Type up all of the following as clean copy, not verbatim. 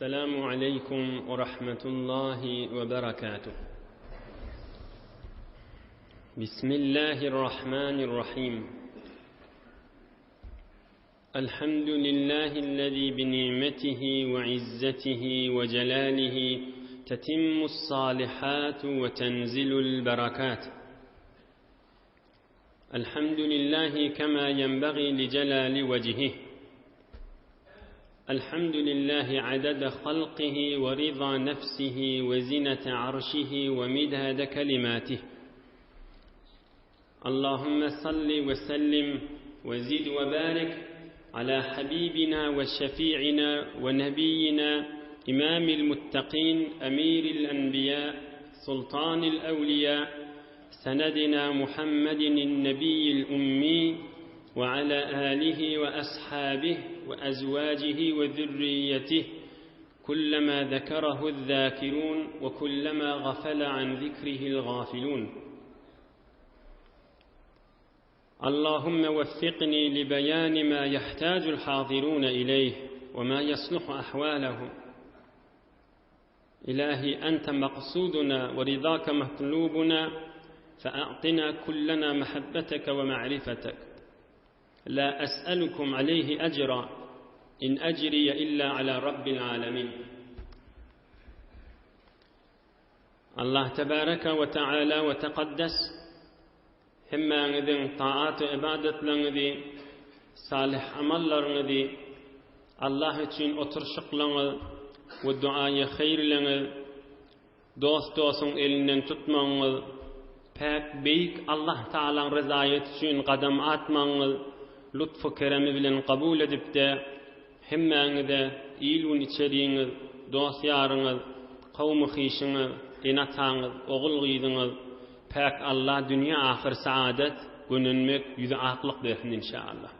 Esselamu aleýkum we rahmetullahi we berekatuh. Bismillahirrahmanirrahim. Elhamdülillahi'llezî bi ni'metihi we izzetihi we celâlihi tetimmus salihâtu we tenzilul berekât. Elhamdülillahi kema yenbagî li celâli vecihih. الحمد لله عدد خلقه ورضا نفسه وزنة عرشه ومداد كلماته اللهم صل وسلم وزد وبارك على حبيبنا وشفيعنا ونبينا إمام المتقين أمير الأنبياء سلطان الأولياء سندنا محمد النبي الأمي وعلى آله وأصحابه وأزواجه وذريته كلما ذكره الذاكرون وكلما غفل عن ذكره الغافلون اللهم وفقني لبيان ما يحتاج الحاضرون إليه وما يصلح أحوالهم إلهي أنت مقصودنا ورضاك مطلوبنا فأعطنا كلنا محبتك ومعرفتك لا أسألكم عليه أجرا إن أجري إلا على رب العالمين الله تبارك وتعالى وتقدس Hemmäňiziň taat-u ybadatlaryňyzy, salyh amallaryňyzy, Allah üçin oturyşyklaryňyz we duaýy haýyrlaryňyz, dost-dostuň elinden tutmagyňyz, päk beýik Allah Tagalaň ryzaýaty üçin gadam atmagyňyz lutf-u keremi bilen kabul edip-de, hemmäňize il-gün içeriňiz, dost-ýaryňyz, kowmy-hyşyňyz, ene-ataňyz, ogul-gyzyňyz, Päk Alla dünýe ahyr saadet, gönenmek, ýüzi aklyk bersin inşallah.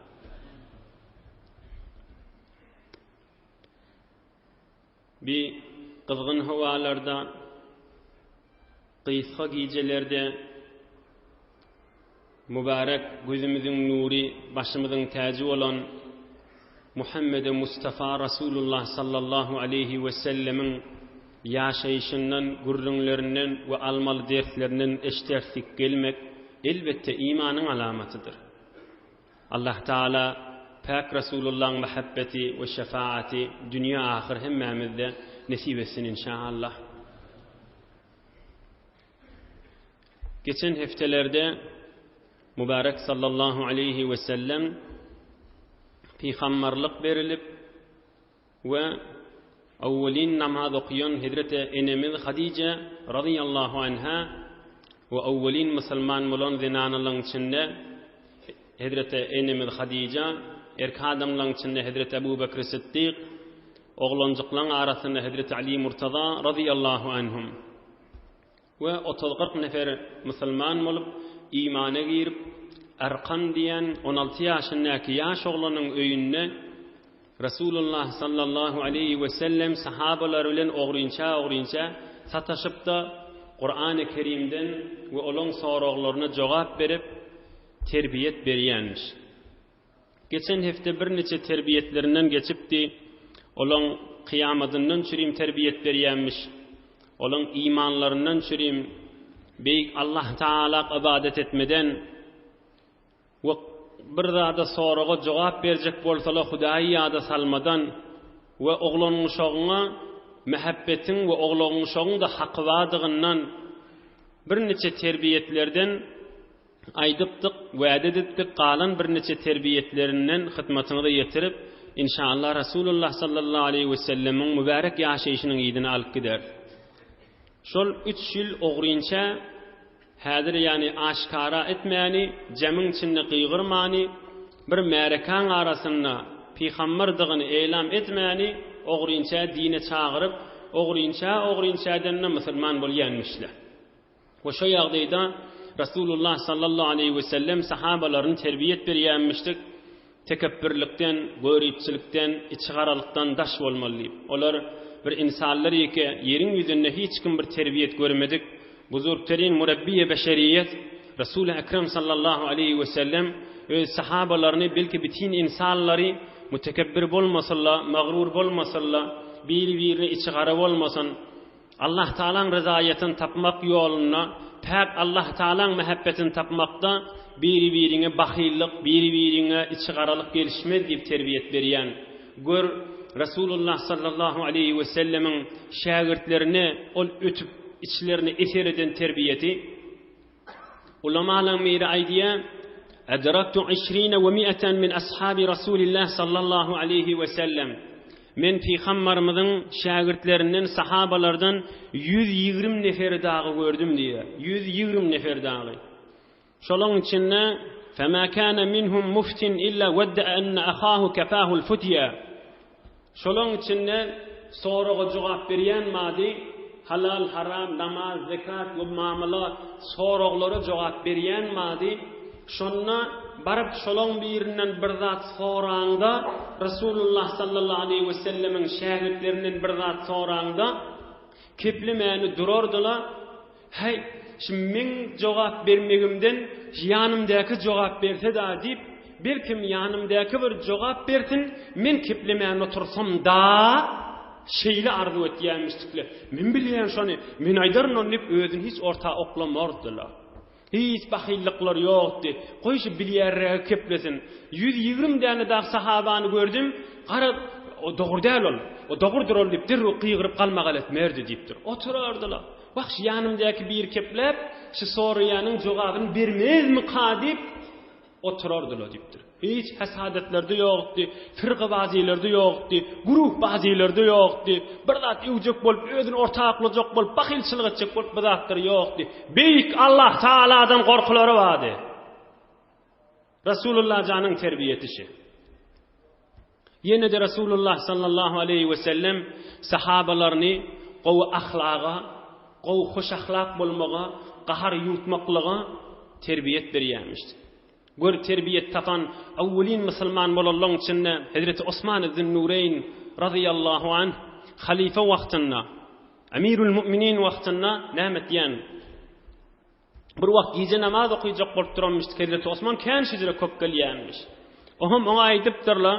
Bi gyzgyn howalarda, gysga gijelerde Mübarek gözümiziň nury, başymyzyň täji bolan Muhammede Mustafa Rasulullah sallallahu aleýhi we sellemiň ýaşaýşyndan, gürrüňlerinden we almaly derslerinden eşdersik gelmek, elbetde, imanyň alamatydyr. Allah Taala päk Rasulullahyň mähebbeti we şefaaty dünýe ahyr hemmämizde nesip etsin inşaallah. Geçen hepdelerde Mübarek sallallahu aleýhi we sellem pygamberlik berilip we awwelin namaz okuýan Hezreti enemiz Hadije radiyallahu anha we awwelin musulman bolan zenanalaryň içinde Hezreti enemiz Hadija, erkek adamlaryň içinde Hezreti Abu Bekr Siddik, oglanjyklaryň arasynda Hezreti Ali Murtaza radiyallahu anhum. We otuz-kyrk nefer musulman bolup, imana girip, Arkam diýen on alty ýaşyndaky ýaş oglanyň öýünde Resulullah sallallahu aleýhi wesellem sahabalary bilen ogrynça-ogrynça sataşyp-da, Kurany Kerimden we olaň soraglaryna jogap berip, terbiýet berýänmiş. Geçen hepde birniçe terbiýetlerinden geçipdi. Olaň kyýamadyndan çürim terbiýet berýänmiş. Olaň imanlaryndan çürim Beýik Allah Taala ybadat etmeden we bir zada soraga jogap berjek bolsalar Hudaýy ýada salmadan we oglanuşagyňa mähebbetiň we oglanuşagyň-da haky bardygyndan birniçe terbiýetlerden Aýdypdyk, wada edipdik, galan birniçe terbiýetlerinden hyzmatyňyza ýetirip, inşallah Rasulullah sallallahu aleýhi wesellemiň mübärek ýaşaýşynyň yzyny alyp gideris. Şol üç ýyl ogrynça häzir ýany aşkara etmäni, jemiň içinde gygyrmany, bir märekäň arasynda pygamberdygyny elam etmäni ogrynça dine çagyryp, ogrynça ogrynçadan-da musulman bolýanmyşlar. We şo ýagdaýda Rasulullah sallallahu aleýhi we sellem sahabalaryny terbiýet berýänmişdik, tekepbirlikden, göripçilikden, içigaralykdan daş bolmaly diýip. Olar bir ynsanlar ýeke ýeriň ýüzünde hiç kim bir terbiýet görmedik, buzurgterin murabbiýe beşeriýet Rasul-y Ekrem sallallahu aleýhi we sellem öz sahabalaryny belki bitin ynsanlary. Mütekebbir bolmasynla, magrur bolmasynla, biri-birine içi gara bolmasyn. Allah Tagalaň ryzaýatyny tapmak ýolunda, päk Allah Tagalaň mähebbetini tapmakda biri-biriňe bahyllyk, biri-biriňe içi garalyk gelişmez diýip terbiýet berýän. Gör, Resulullah sallallahu aleýhi we sellemiň şägirtlerine ol ötüp içlerine eser eden terbiýeti. Ulamalaň biri aýdýar, Edraktu işrine we mi'eten min ashabi Rasulillah sallallahu aleýhi we sellem. Men pygambarymyzyň şägirtlerinden, sahabalardan 120 neferi dagy gördüm diýýär. 120 nefer dagy. Şolaň içinde Fema kana minhum muftin illa wedda enne ahahu kefahul futya. Şolaň içinde soraga jogap berýän mady, halal, haram, namaz, zekat we mamala soraglara jogap berýän mady, şonda baryp şolaň birinden bir zat soraňda, Resulullah sallallahu aleýhi we sellemiň şägirtlerinden bir zat soraňda, keplemäni durardylar, Häý, şu meň jogap bermegimden ýanymdäki jogap berse-da diýip, belkem ýanymdäki bir jogap bersin, men keplemän otursam-da, şeýle arzuw etýänmişdikle. Men bilýän şony, men aýdaryn ony diýip, özüni hiç orta oklamazdy-la. Hiç bahyllyklary ýokdy. Goý şu bilýärrägi keplesin. 120 däne dagy sahabany gördüm, garaz, o dogry däl ol, o dogrudyr ol diýip, derrew gygyryp galmagal etmerdi diýipdir. Oturardy-la. Wah, şu ýanymdaky biri kepläp, şu soraýanyň jogabyny bermezmika diýip, oturardy-la diýipdir. Hiç hasadatlarda ýokdy, firgabazylarda ýokdy, guruhbazylarda ýokdy. Bir zat öwjek bolup, özüni orta aklajak bolup, bahylçylyk etjek bolup bu zatlar ýokdy. Beýik Allah Taaladan gorkulary bardy. Rasulullah janyň terbiýesi şi. Ýene-de Rasulullah sallallahu aleýhi we sellem sahabalaryny gowy ahlaga, gowy hoş ahlak bolmaga, gahar ýuwtmaklyga terbiýet berýärmiş. Gör terbiýet tapan awwelin musulman bolanlaryň içinde Hezreti Osman Zünnureýn razyýallahu anh halyfa wagtynda, Emirül Müminin wagtynda näme etýän? Bir wagt gije namaz okyjak bolup duranmyş, Hezreti Osman kän şejere köp gelýänmiş. Oňam oňa aýdypdyrlar,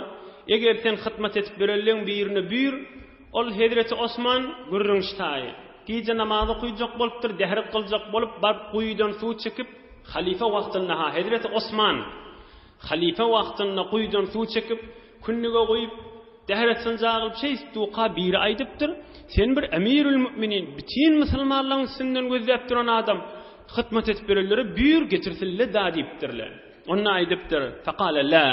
Eger sen hytmat edip berenleň birine buýur, ol Hezreti Osman gürrüňçi taýy. Gije namaz okyjak bolupdyr, dähret kyljak bolup, baryp guýudan suw çekip, halyfa wagtynda-ha Hezreti Osman halyfa wagtynda guýudan suw çekip, kündüge guýup, Dähret synjagylyp şeýdip duka biri aýdypdyr, Sen bir emirül müminin, bütin musulmanlaryň üstünden gözläp duran adam, hytmat edip berenlere buýur getirsinle-da diýipdirler. Onda aýdypdyr, Fekale la,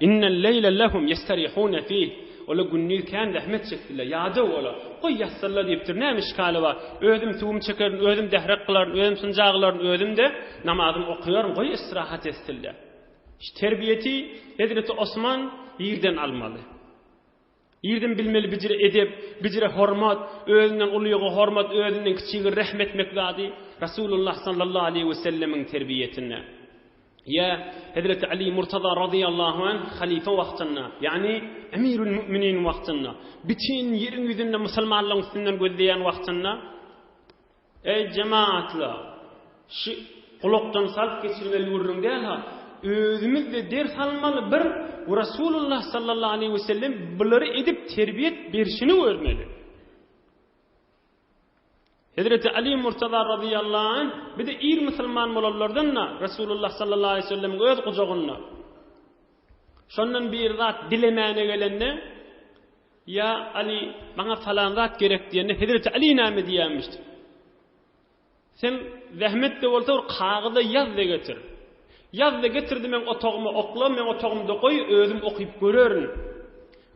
innel leýle lehum ýesterihune fih, Olar gündiz kän zähmet çekdiler, ýadaw olar, goý ýatsynlar diýipdir, näme işgali bar, özüm suwumy çekerin, özüm dähret kylaryn, özüm synjagylaryn, özüm-de namazymy okaýaryn, goý istirahat etsinler. Şu terbiýeti Hezreti Osman ýerden almaly. Ýerden bilmeli bijire edep, bijire hormat, özünden ulyga hormat, özünden kiçige rehm etmek zady Rasulullah sallallahu aleyhi we sellemiň terbiýetinde. Ýa Hezreti Ali Murtaza radıyallahu anh halife wagtynda, ýagny Emirül Müminin wagtynda, bütin ýeriň ýüzünde musulmanlaryň üstünden gözleýän wagtynda Eý, jemagatlar! Şu gulakdan salyp geçirmeli gürrüň däl-ha. Özümiz-de ders almaly bir Resulullah sallallahu aleýhi we sellem bulary edip terbiýet berşini görmeli. Hezreti Ali Murtaza razyýallahu anh bir-de ir musulman bolanlardan-da Resulullah sallallahu aleýhi we sellemiň öz gujagynda. Şondan bir zat dilemäne gelende Ýa Aly, maňa falan zat gerek diýende, Hezreti Aly näme diýýärmişdi? Sen zähmet-de bolsa bir kagyza ýaz-da getir. Ýaz-da getir-de meň otagyma okla, meň otagymda goý, özüm okyp görerin.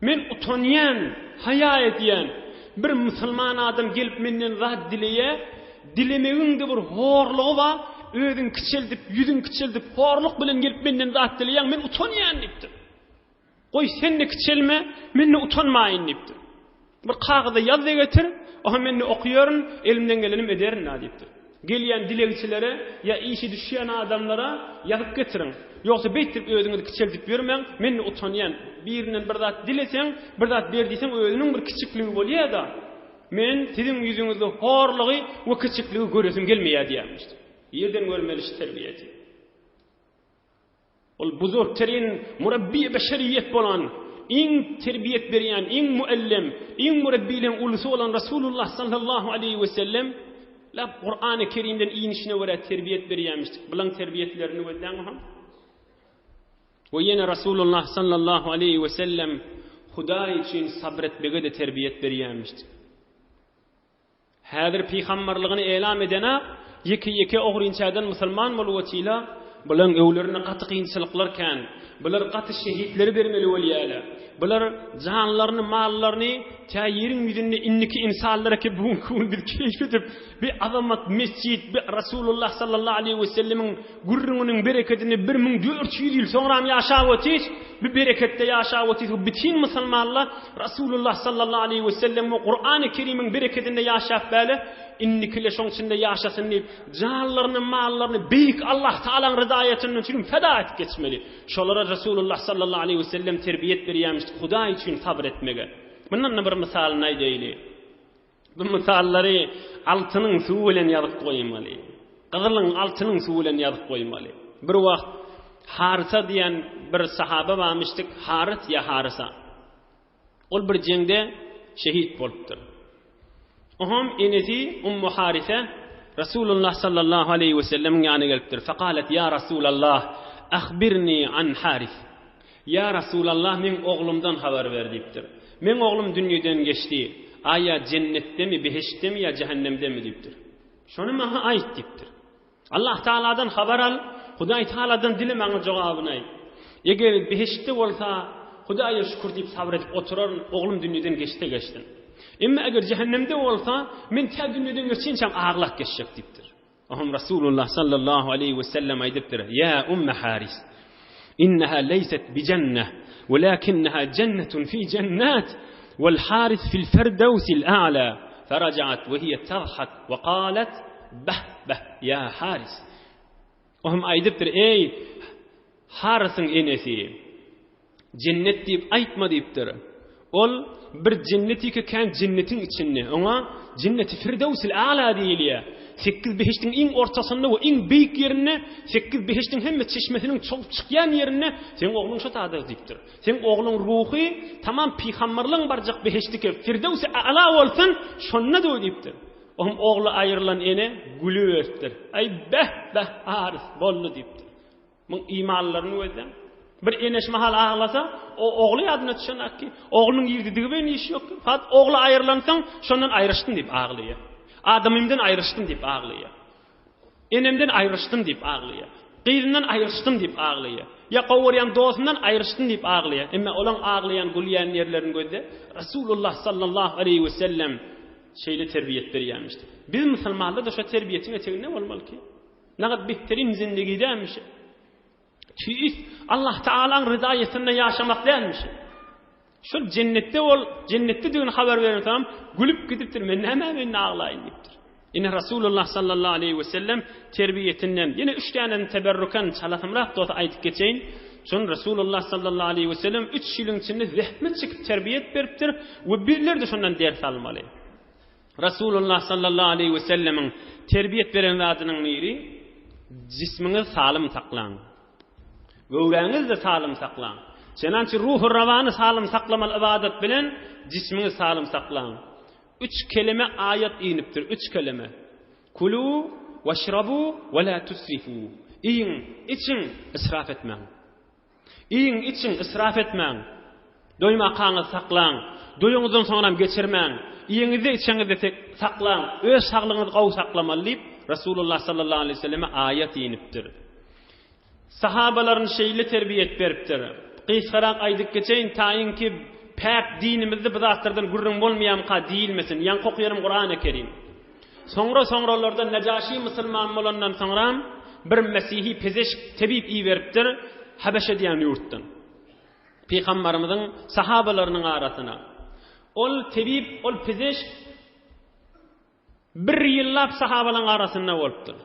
Men utanýan, haýa edýän. Bir musulman adam gelip menden zat dileýär, dilemegiň-de bir horlugy bar, özüň kiçeldip, ýüzüň kiçeldip, horluk bilen gelip menden zat dileýäň, men utanýan diýipdir. Goý, sen-de kiçelme, men-de utanmaýyn diýipdir. Bir kagyza ýaz-da getir, oha men-de okaýaryn, elimden gelenim ederin-dä diýipdir. Gelýän dilegçilere ýa işi düşýän adamlara ýazyp getiriň. Ýogsa beýtdirip özüňizi kiçeldip ýörmäň, men-de utanýan. Birinden bir zat dileseň, bir zat ber diýseň özüniň bir kiçikligi bolýar-da. Men siziň ýüzüňizde horlugy we kiçikligi göresim gelmeýär diýýärmiş. Ýerden görmeli şu terbiýeti. Ol buzurgterin murabbi beşeriýet bolan. Iň terbiýet berýän, iň muallem, iň murabbileň ulusy bolan Rasulullah sallallahu aleýhi we sellem la Kurany Kerimden inişine görä terbiýet berýämişdik. Bulaň terbiýetlerini gözläň oha. We ýene Rasulullah sallallahu aleýhi we sellem Hudaý üçin sabr etmege-de terbiýet berýämişdik. Häzir pygambarlygyny elam edene ýeke-ýeke ogrynçadan musulman bolup otyla, bulaň öwlerinde gaty kynçylyklar kän, bular gaty şehitleri bermeli bolýala, bular janlaryny, mallaryny tä ýeriň ýüzünde indiki ynsanlara ki bu günki gün biz keýp edip bi azamat mesjit bi Rasulullah sallallahu aleýhi wesellemiň gürrüňiniň berekedini 1400 ýyl soňram ýaşap otyrys, bi bereketde ýaşap otyrys we bütin musulmanlar Rasulullah sallallahu aleýhi wesellem we Kurany Kerimiň berekedinde ýaşap bäle, indikile şoň içinde ýaşasyn diýip, janlaryny, mallaryny beýik Allah Tagalaň ryzaýatyndan üçin feda edip geçmeli. Şolara Rasulullah sallallahu aleýhi wesellem terbiýet berýärmiş Hudaý üçin sabyr etmege. Mundan-da bir mysalyny aýdaýly. Bu mysallary altynyň suwy bilen ýazyp goýmaly. Gyzylyň, altynyň suwy bilen ýazyp goýmaly. Bir wagt Harysa diýen bir sahaba barmyşdyk, Harys ýa Harysa. Ol bir jeňde şehit bolupdyr. Oňam enesi Ummu Harise Rasulullah sallallahu aleýhi we sellemiň ýanyna gelipdir. Fekalet ýa Rasulallah, ahbirni an Haris. Ýa Rasulallah meň oglumdan habar ber diýipdir. Meň oglum dünýeden geçdi. Aýa jennetdemi, behiştdemi ýa jähennemdemi diýipdir. Şony maňa aýt diýipdir. Allah Tagaladan habar al, Hudaý Tagaladan dile maňa jogabyny aýt. Eger behiştde bolsa, Hudaýa şükür diýip sabyr edip oturaryn, oglum dünýeden geçse geçsin. Emma eger jähennemde bolsa, men tä dünýeden geçinçäm aglap geçjek diýipdir. Oňam Rasulullah sallallahu aleýhi we sellem aýdypdyr, Ýa Umme Haris, inneha leýset bijenneh, welakinneha jennetun fi jennat, wal Haris fil ferdewsil a'la. Ferajaat we hiýe tadhak we galet, Bah, bah, ýa Haris. Oňam aýdypdyr, Eý, Harisiň enesi! Jennet diýip aýtma diýipdir. Ol bir jennetiki kän jennetiň içinde. Oňa Jenneti Firdewsil A'la diýilýär. Sekiz behişdiň iň ortasynda we iň beýik ýerinde, sekiz behişdiň hemme çeşmesiniň çogup çykýan ýerinde seň ogluň şo taýda diýipdir. Seň ogluň ruhy tamam pygamberligiň barjak behişdiki Firdewsi A'la bolsun, şonda-da diýipdir. Oňam ogly aýrylan ene gülüberipdir. Aý beh, beh, Haris boldy diýipdir. Muň imanlaryny gözläň. Bir ene şu mahal aglasa, o ogly ýadyna düşenak ki, oglunyň ýigdidigi bilen işi ýok. Fat ogly aýrylansoň, şondan aýryşdym diýip aglaýar. Adamymdan aýryşdym diýip aglaýar. Enemden aýryşdym diýip aglaýar. Gyzymdan aýryşdym diýip aglaýar. Ýa gowurýan dostumdan aýryşdym diýip aglaýar. Emma olaň aglaýan, gülýän ýerlerini gözle. Rasulullah sallallahu aleýhi we sellem şeýle terbiýet berýärmişdi. Biz musulmanlar-da şo terbiýetiň eteginde bolmaly ki. Nagat behterin zindigi dälmiş. Tüýs Allah Taalaň ryzaýetinde ýaşamak dälmiş. Şol jennetde bol, jennetdedigini habar berensoň gülüp gidipdir. Men näme men aglaýyn diýipdir. Ine Rasulullah sallallahu aleyhi ve sellem terbiýetinden ýene üç däne teberrukan çalasymrak dost aýdyp geçeýin. Şon Rasulullah sallallahu aleyhi ve sellem üç ýylyň içinde zähmet çekip terbiýet beripdir we bizler de şondan ders almaly. Rasulullah sallallahu aleýhi we sellemiň terbiýet beren zadynyň biri jismiňizi salym saklaň. Göwräňizi-de salym saklaň. Çenançy ruhy rawany salym saklamaly ybadat bilen jismiňizi salym saklaň. Üç keleme aýat inipdir, üç keleme. Kulu weşrabu we la tusrifu. Iýiň, içiň, israf etmäň. Iýiň, içiň, israf etmäň. Doýmakaňyzy saklaň. Doýaňyzdan soňram geçirmäň. Iýeňizde, içeňizde saklaň. Öz saglygyňyzy gowy saklamaly diýip, Resulullah sallallahu aleýhi we selleme aýat inipdir. Sahabalaryny şeýle terbiýet beripdir. Gysgarak aýdyp geçeýin, taýynki päk dinimizde bu zatlardan gürrüň bolmaýamyka diýilmesin. Ýaňky okaýanym Kurany Kerim. Soňra-soňralarda Nejaşy musulman bolandan soňram bir mesihi pezeşk, tebip iberipdir Habeşe diýen ýurtdan. Pygambarymyzyň sahabalarynyň arasyna. Ol tebip, ol pezeşk bir ýyllap sahabalaryň arasynda bolupdyr.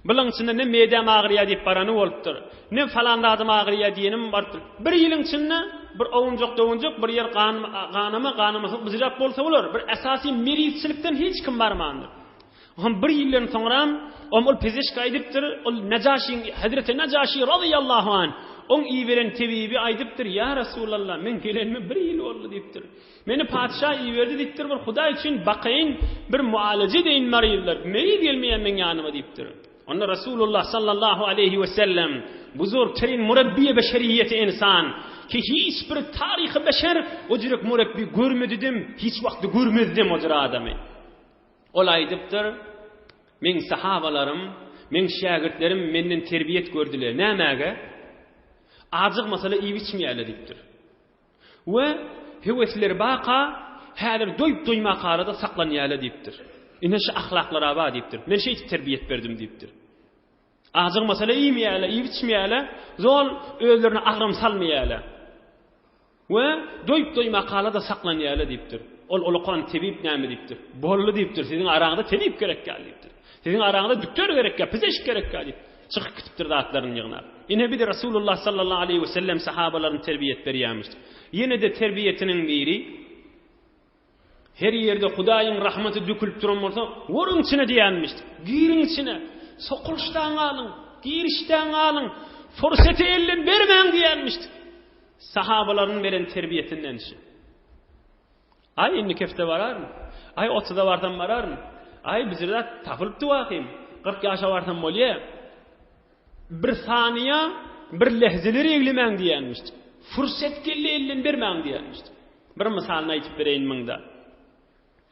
Bulaň içinde ne medäm agyrýar diýip barany bolupdyr, ne falan zadym agyrýar diýenim barypdyr. Bir ýylyň içinde bir owunjak-dowunjak bir ýer gan ganama, ganamasa byjyrap bolsa bolar. Bir esasy merizçilikden hiç kim barmandyr. Oňam bir ýyldan soňram, oňam ol pezeşk aýdypdyr, ol Nejaşyň, Hezreti Nejaşy razyýallahu anh. Oň iberen tebibi aýdypdyr, Ýa Resulallah, men gelenime bir ýyl boldy diýipdir. Meni patyşa iberdi diýipdir, bir Hudaý üçin bakaýyn, bir mualaje edeýin maryzlar, meriz gelmeýär meň ýanyma diýipdir. Onda Resulullah sallallahu aleýhi we sellem, buzurgterin murabbiýe beşeriýeti ynsan, ki hiç bir taryhy beşer o jürek murabbi görmedidem, hiç wagtda görmezdem o jür adamy. Ol aýdypdyr, Meň sahabalarym, meň şägirtlerim menden terbiýet gördüler. Nämäge? Ajygmasala iýip-içmeýärler diýipdir. We höwesleri baka, häzir doýup-doýmakara-da saklanýarlar diýipdir. Ine şu ahlaklar-a bar diýipdir. Men şeýdip terbiýet berdim diýipdir. Ajygmasala iýmeýärler, iýip-içmeýärler, zol özlerine agram salmaýarlar. We doýup-doýmakala-da saklanýarlar diýipdir. Ol ulakan tebip näme diýipdir? Boldy diýipdir, siziň araňyzda tebip gerek däl diýipdir. Siziň araňyzda düktor gerek däl, pizeşik gerek däl diýip, çykyp gitipdir zatlaryny ýygnap. Ine bir Resulullah sallallahu aleýhi we sellem sahabalaryny terbiýet berýärmiş. Ýene-de terbiýetiniň biri Her ýerde Hudaýyň rahmaty dökülip duran bolsa, Goruň içine diýýänmiş. Giriň içine. Sokulyşdan galyň, girişden galyň, furseti elden bermäň diýýänmiş. Sahabalaryň beren terbiýesinden şu. Aý, indi kefte bararyn. Aý, otuza barsam bararyn. Aý, bir zat tapylypdy wahym. 40 ýaşa barsam bolýa. Bir saniýa, bir lehzeleri eglemäň diýýänmiş. Fursat geldi elden bermäň diýýänmiş. Bir mysalyny aýdyp bereýin muňda.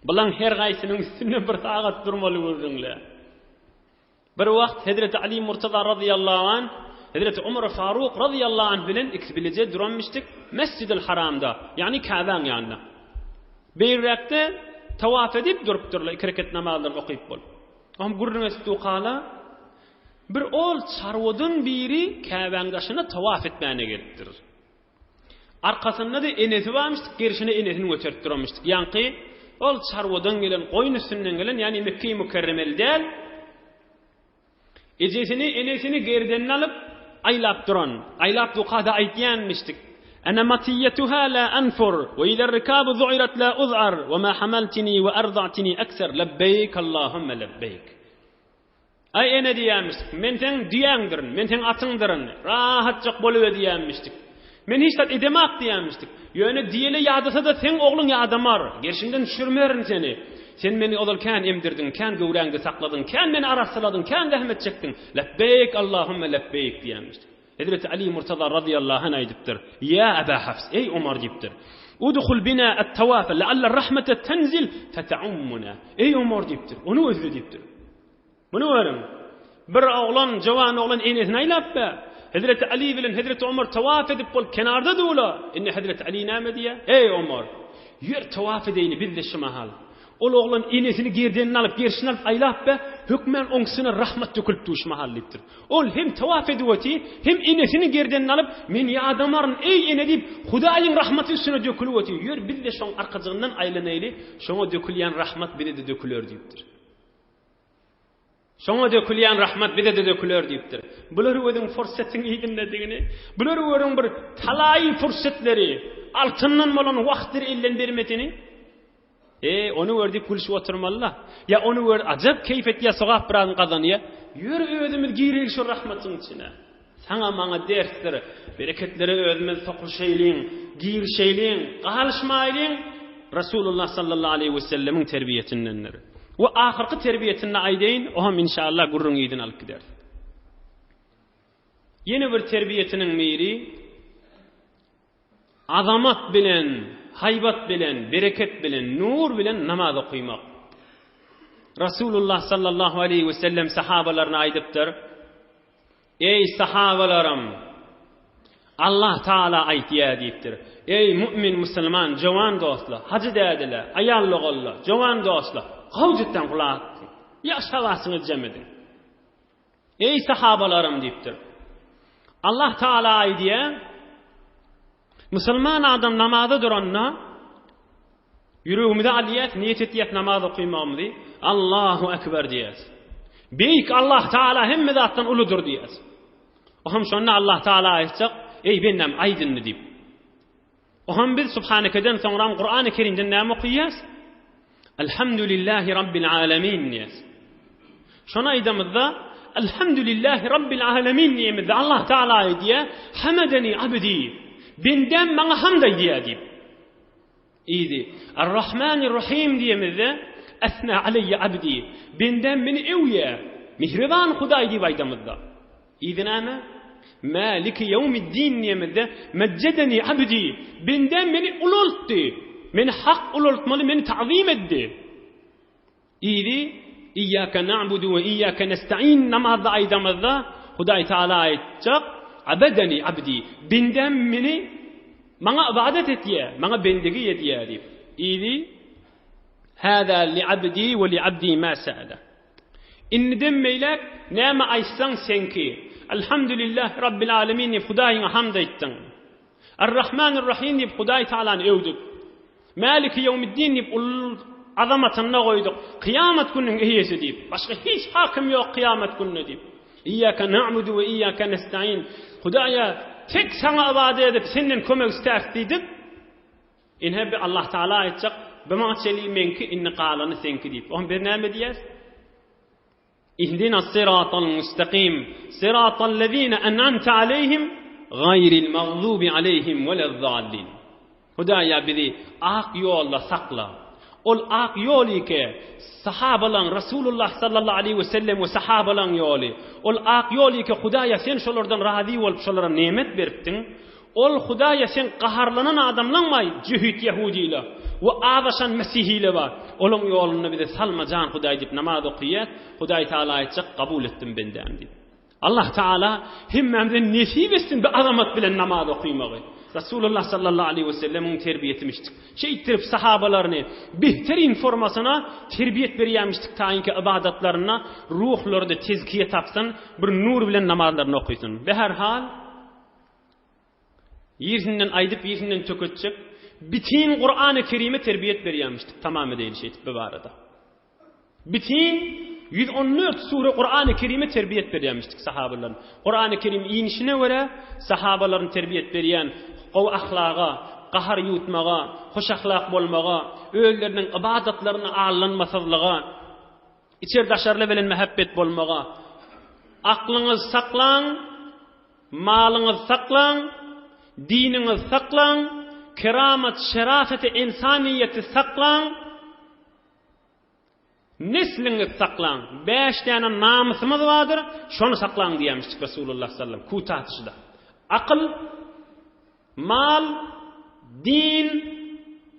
Bulaň her gaýsynyň üstünde bir sagat durmaly gürrüňle. Bir wagt Hezreti Ali Murtaza razyýallahu anh, Hezreti Umar Faruk razyýallahu anh bilen ikisi bileje duranmyşdyk Mesjidil Haramda, ýagny Käbäň ýanynda. Beýräkde tawaf edip durupdyrlar, iki reket namazlaryny okyp bolup. Oňam gürrüň edip dukala, bir ol çarwadan biri Käbäň daşyna tawaf etmäne gelipdir. Arkasynda-da enesi barmyşdyk, gerşine enesini göterip duranmyşdyk. Ýaňky ol çarwadan gelen, goýun üstünden gelen, ýagny Mekgeýi Mükerremeli däl, ejesini, enesini gerdenine alyp, aýlap duran, aýlap dukada aýtýanmyşdyk. Ene matiýetuha la anfur, we izer rikabu zu'irat la uz'ar, we ma hamaltini we arda'tini ekser, lebbeýk Allahümme lebbeýk. Aý ene diýýärmişdik, men seň düýäňdirin, men seň atyňdyryn, rahatjak boluber diýýärmişdik. Men hiç zat edemak diýýärmişdik. Ýöne diýele ýadasa-da seň ogluň ýadamar, gerşimden düşürmerin seni. Sen meni ozal kän emdirdiň, kän göwräňde sakladyň, kän meni arassaladyň, kän zähmet çekdiň. Lebbeýk Allahümme lebbeýk diýýärmişdik. Hezreti Ali Murtaza razyýallahu anh aýdypdyr, Ýa Aba Hafs, eý Omar diýipdir. Udhul bina at-tawafa la'alla rahmete tenzil feta'ummuna. Eý Omar diýipdir, ony gözle diýipdir. Muny görüň. Bir oglan, jowan oglan enesini aýlap be. Hezreti Ali bilen Hezreti Omar tawaf edip bolup kenarda dula. Indi Hezreti Ali näme diýýär? Eý Omar, ýör tawaf edeýli biz-de şu mahal. Ol oglan enesini gerdenine alyp, gerşine alyp aýlap be, hökmän oň üstüne rahmat dökülip dur şu mahal diýipdir. Ol hem tawaf edip otyr, hem enesini gerdenine alyp, men ýadamaryn, eý ene diýip, Hudaýyň rahmaty üstüne dökülip otyr. Ýör biz-de şoň arkajygyndan aýlanaýly, şoňa dökülýän rahmat bize-de döküler diýipdir. Şoňa dökülýän rahmat bize-de döküler diýipdir. Bular özüň fursatyň yzyndadygyny, bular görüň bir talaý fursatlary, altyndan bolan wagtlary elden bermesini. E, ony gör diýip gülşüp oturmaly-la. Ýa ony gör ajap keýp etýär, sogap birazyn gazanýar. Ýör özümiz gireýlik şo rahmatyň içine. Saňa maňa dersdir. Bereketlere özümiz sokulyşaýlyň, girişeýliň, galyşmaýlyň. Resulullah sallallahu aleýhi we sellemiň terbiýesindendir. We ahyrky terbiýesini aýdaýyn, o hem inşallah gürrüň yzyny alyp gideris. Ýene bir terbiýesiniň biri Azamat bilen, haýbat bilen, bereket bilen, nur bilen namaz okymak. Rasulullah sallallahu aleýhi we sellem sahabalaryna aýdypdyr, Eý sahabalarym! Allah Taala aýtýar diýipdir. Eý mu'min musulman jowan dostlar, hajy dädeler, aýal doganlar, jowan dostlar, gawjytdan gulak asyň. Ýagşy hawasyňyzy jem ediň. Eý sahabalarym diýipdir. Allah Taala aýdýar, Musulman adam namaza duranda ýüregimize alýas, niýet etýäs namaz okymagymyzy, Allahu ekber diýýäs. Beýik Allah Taala hemme zatdan uludyr diýýäs. O hem şonda Allah Taala aýtjak, eý bendem aýt indi diýip. O hem biz Subhanekeden soňram Kur'an-ı Kerimden näme okaýas? Elhamdülillahi Rabbil alemin diýýäs. Şony aýdamyzda. Elhamdülillahi Rabbil alemin diýemizde Allah Taala aýdýar, Hamedeni abdi. Bendäm maňa hamd aýdýar diýip. Yzy, Ar-Rahmanir-Rahim diýemizde, Esna aleýye abdi. Bendäm meni öwýär. Mihriban Hudaý diýip aýdamyzda. Yzy näme? Maliki ýewmiddin diýemizde, Mejjedeni abdi. Bendäm meni ulaltdy. Meni hak ulaltmaly, meni ta'zim etdi. Yzy, Iýýäke na'budu we iýýäke nesta'in namazda aýdamyzda, Hudaý Taala aýtjak, Abedeni abdi, bendäm meni maňa ybadat etýär, maňa bendegi edýär diýip. Yzy, Hâzâ li abdi we li abdi mâ se'ele. Indiden beýläk näme aýtsaň seňki. Elhamdülillah Rabbil alemin diýip Hudaýyňa hamd aýtdyň. Ar-Rahmanir-Rahim diýip Hudaý Taalany öwdük. Mäliki ýewmiddin diýip uly azamatynda goýduk. Kyýamat gününiň eýesi diýip. Başga hiç hakym ýok kyýamat gününe diýip. Iýýäke na'budu we iýýäke nesta'in. Hudaýa tek saňa ybadat edip senden kömek istäris diýdik. Ine bi Allah Taala aýtjak, bu maňa çenli meňki, indi galany seňki diýip. Oňa biz näme diýýäs? Ihdinas syratal mustakim, syratal lezine en'amte aleyhim, gaýril magzubi aleyhim welez-zallin. Hudaýa bizi ak ýolda sakla. Ol ak ýol ike sahabalaň Rasulullah sallallahu aleýhi we sellem we sahabalaň ýoly. Ol ak ýol ike Hudaýa sen şolardan razy bolup şolara nemet beripdiň. Ol Hudaýa sen gaharlanan adamlaň baý jöhit ýahudile we azaşan mesihile bar. Olaň ýolunda bizi salma jan Hudaý diýip namaz okyýas, Hudaý Taala aýtjak kabul etdim bendäm diýip. Allah Taala hemmämize nesip etsin bu azamat bilen namaz okymagy. Rasulullah sallallahu aleýhi we sellemiň terbiýetimişdik. Şeýtdirip sahabalaryny behterin formasyna terbiýet berýämişdik taýynki ybadatlarynda ruhlary-da tezkiýe tapsyn, bir nur bilen namazlaryny okysyn. Beherhal Ýersinden aýdyp, ýersinden töketjek, bitin Kurany Kerime terbiýet berýärmişdik, tamam edeýin şeýdip bu barada. Bitin 114 sure Kurany Kerime terbiýet berýärmişdik sahabalaryň. Kurany Kerim inişine görä sahabalaryň terbiýet berýän gowy ahlaga, gahar ýuwutmaga, hoş ahlak bolmaga, özleriniň ybadatlaryna aldanmasyzlyga, Içer-daşarly bilen mähebbet bolmaga. Aklyňyzy saklaň, malyňyzy saklaň, diniňizi saklaň, keramat, şerafeti ensaniýeti saklaň, nesliňizi saklaň. Bäş däne namysymyz bardyr, şony saklaň diýýärmişdik Resulullah sallam Kutatyşda. Akyl, Mal, din,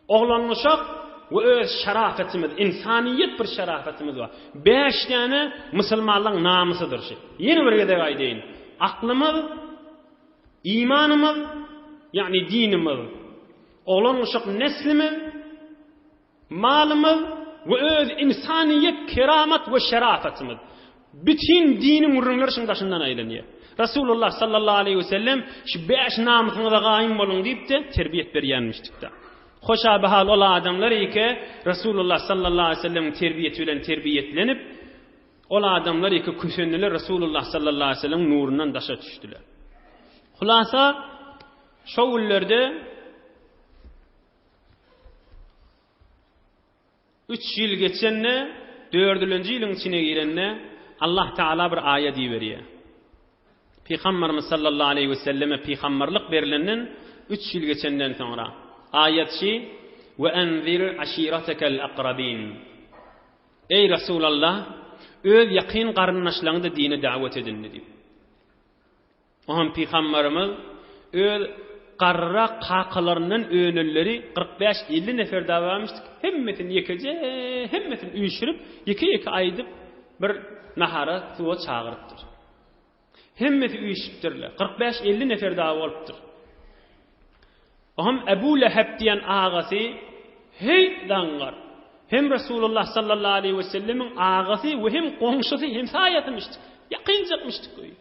oglan-uşak we öz şerafetimiz, ynsanyýet bir şerafetimiz bar. Bäş däne musulmanlaryň namysydyr şu. Ýene bir gezek aýdaýyn. Aklymyz, imanymyz, ýagny dinimiz, oglan-uşak neslimiz, Malymyz we öz ynsanyýet keramat we şerafatymyz. Bütin diniň gürrüňleri şuň daşyndan aýlanýar. Rasulullah sallallahu aleýhi we sellem şu bäş namysyňyza gaýym boluň diýip-de terbiýet berýänmişdik-de. Hoşabahal ol adamlar eke Rasulullah sallallahu aleýhi we sellemiň terbiýeti bilen terbiýetlenip, ol adamlar eke kösendiler Rasulullah sallallahu aleýhi we sellemiň nurundan daşa düşdüler. Hulasa şo günlerde Üç ýyl geçende, dördülenji ýylyň içine girende Allah Taala bir aýat iberýär. Pygamberimiz sallallahu aleýhi we selleme pygamberlik berlenden üç ýyl geçenden soňra aýat şi, We enzir aşiratekel akrabin. Eý Resulallah, öz ýakyn garyndaşlaryňy-da dine dawet edindi diýip. Oňam pygambarymyz öz garryrak kakalaryndan önenleri 45-50 nefer dagy barmyşdyk, hemmesini ýekeje, hemmesini üýşürip, ýeke-ýeke aýdyp, bir nahara, suwa çagyrypdyr. Hemmesi üýşüpdirler. 45-50 nefer dagy bolupdyr. Oňam Ebu Leheb diýen agasy, Heý, zaňňar! Hem Resulullah sallallahu aleýhi wesellemiň agasy we hem goňşusy, hemsaýasymyşdyk. Ýakynjakmyşdyk öýi.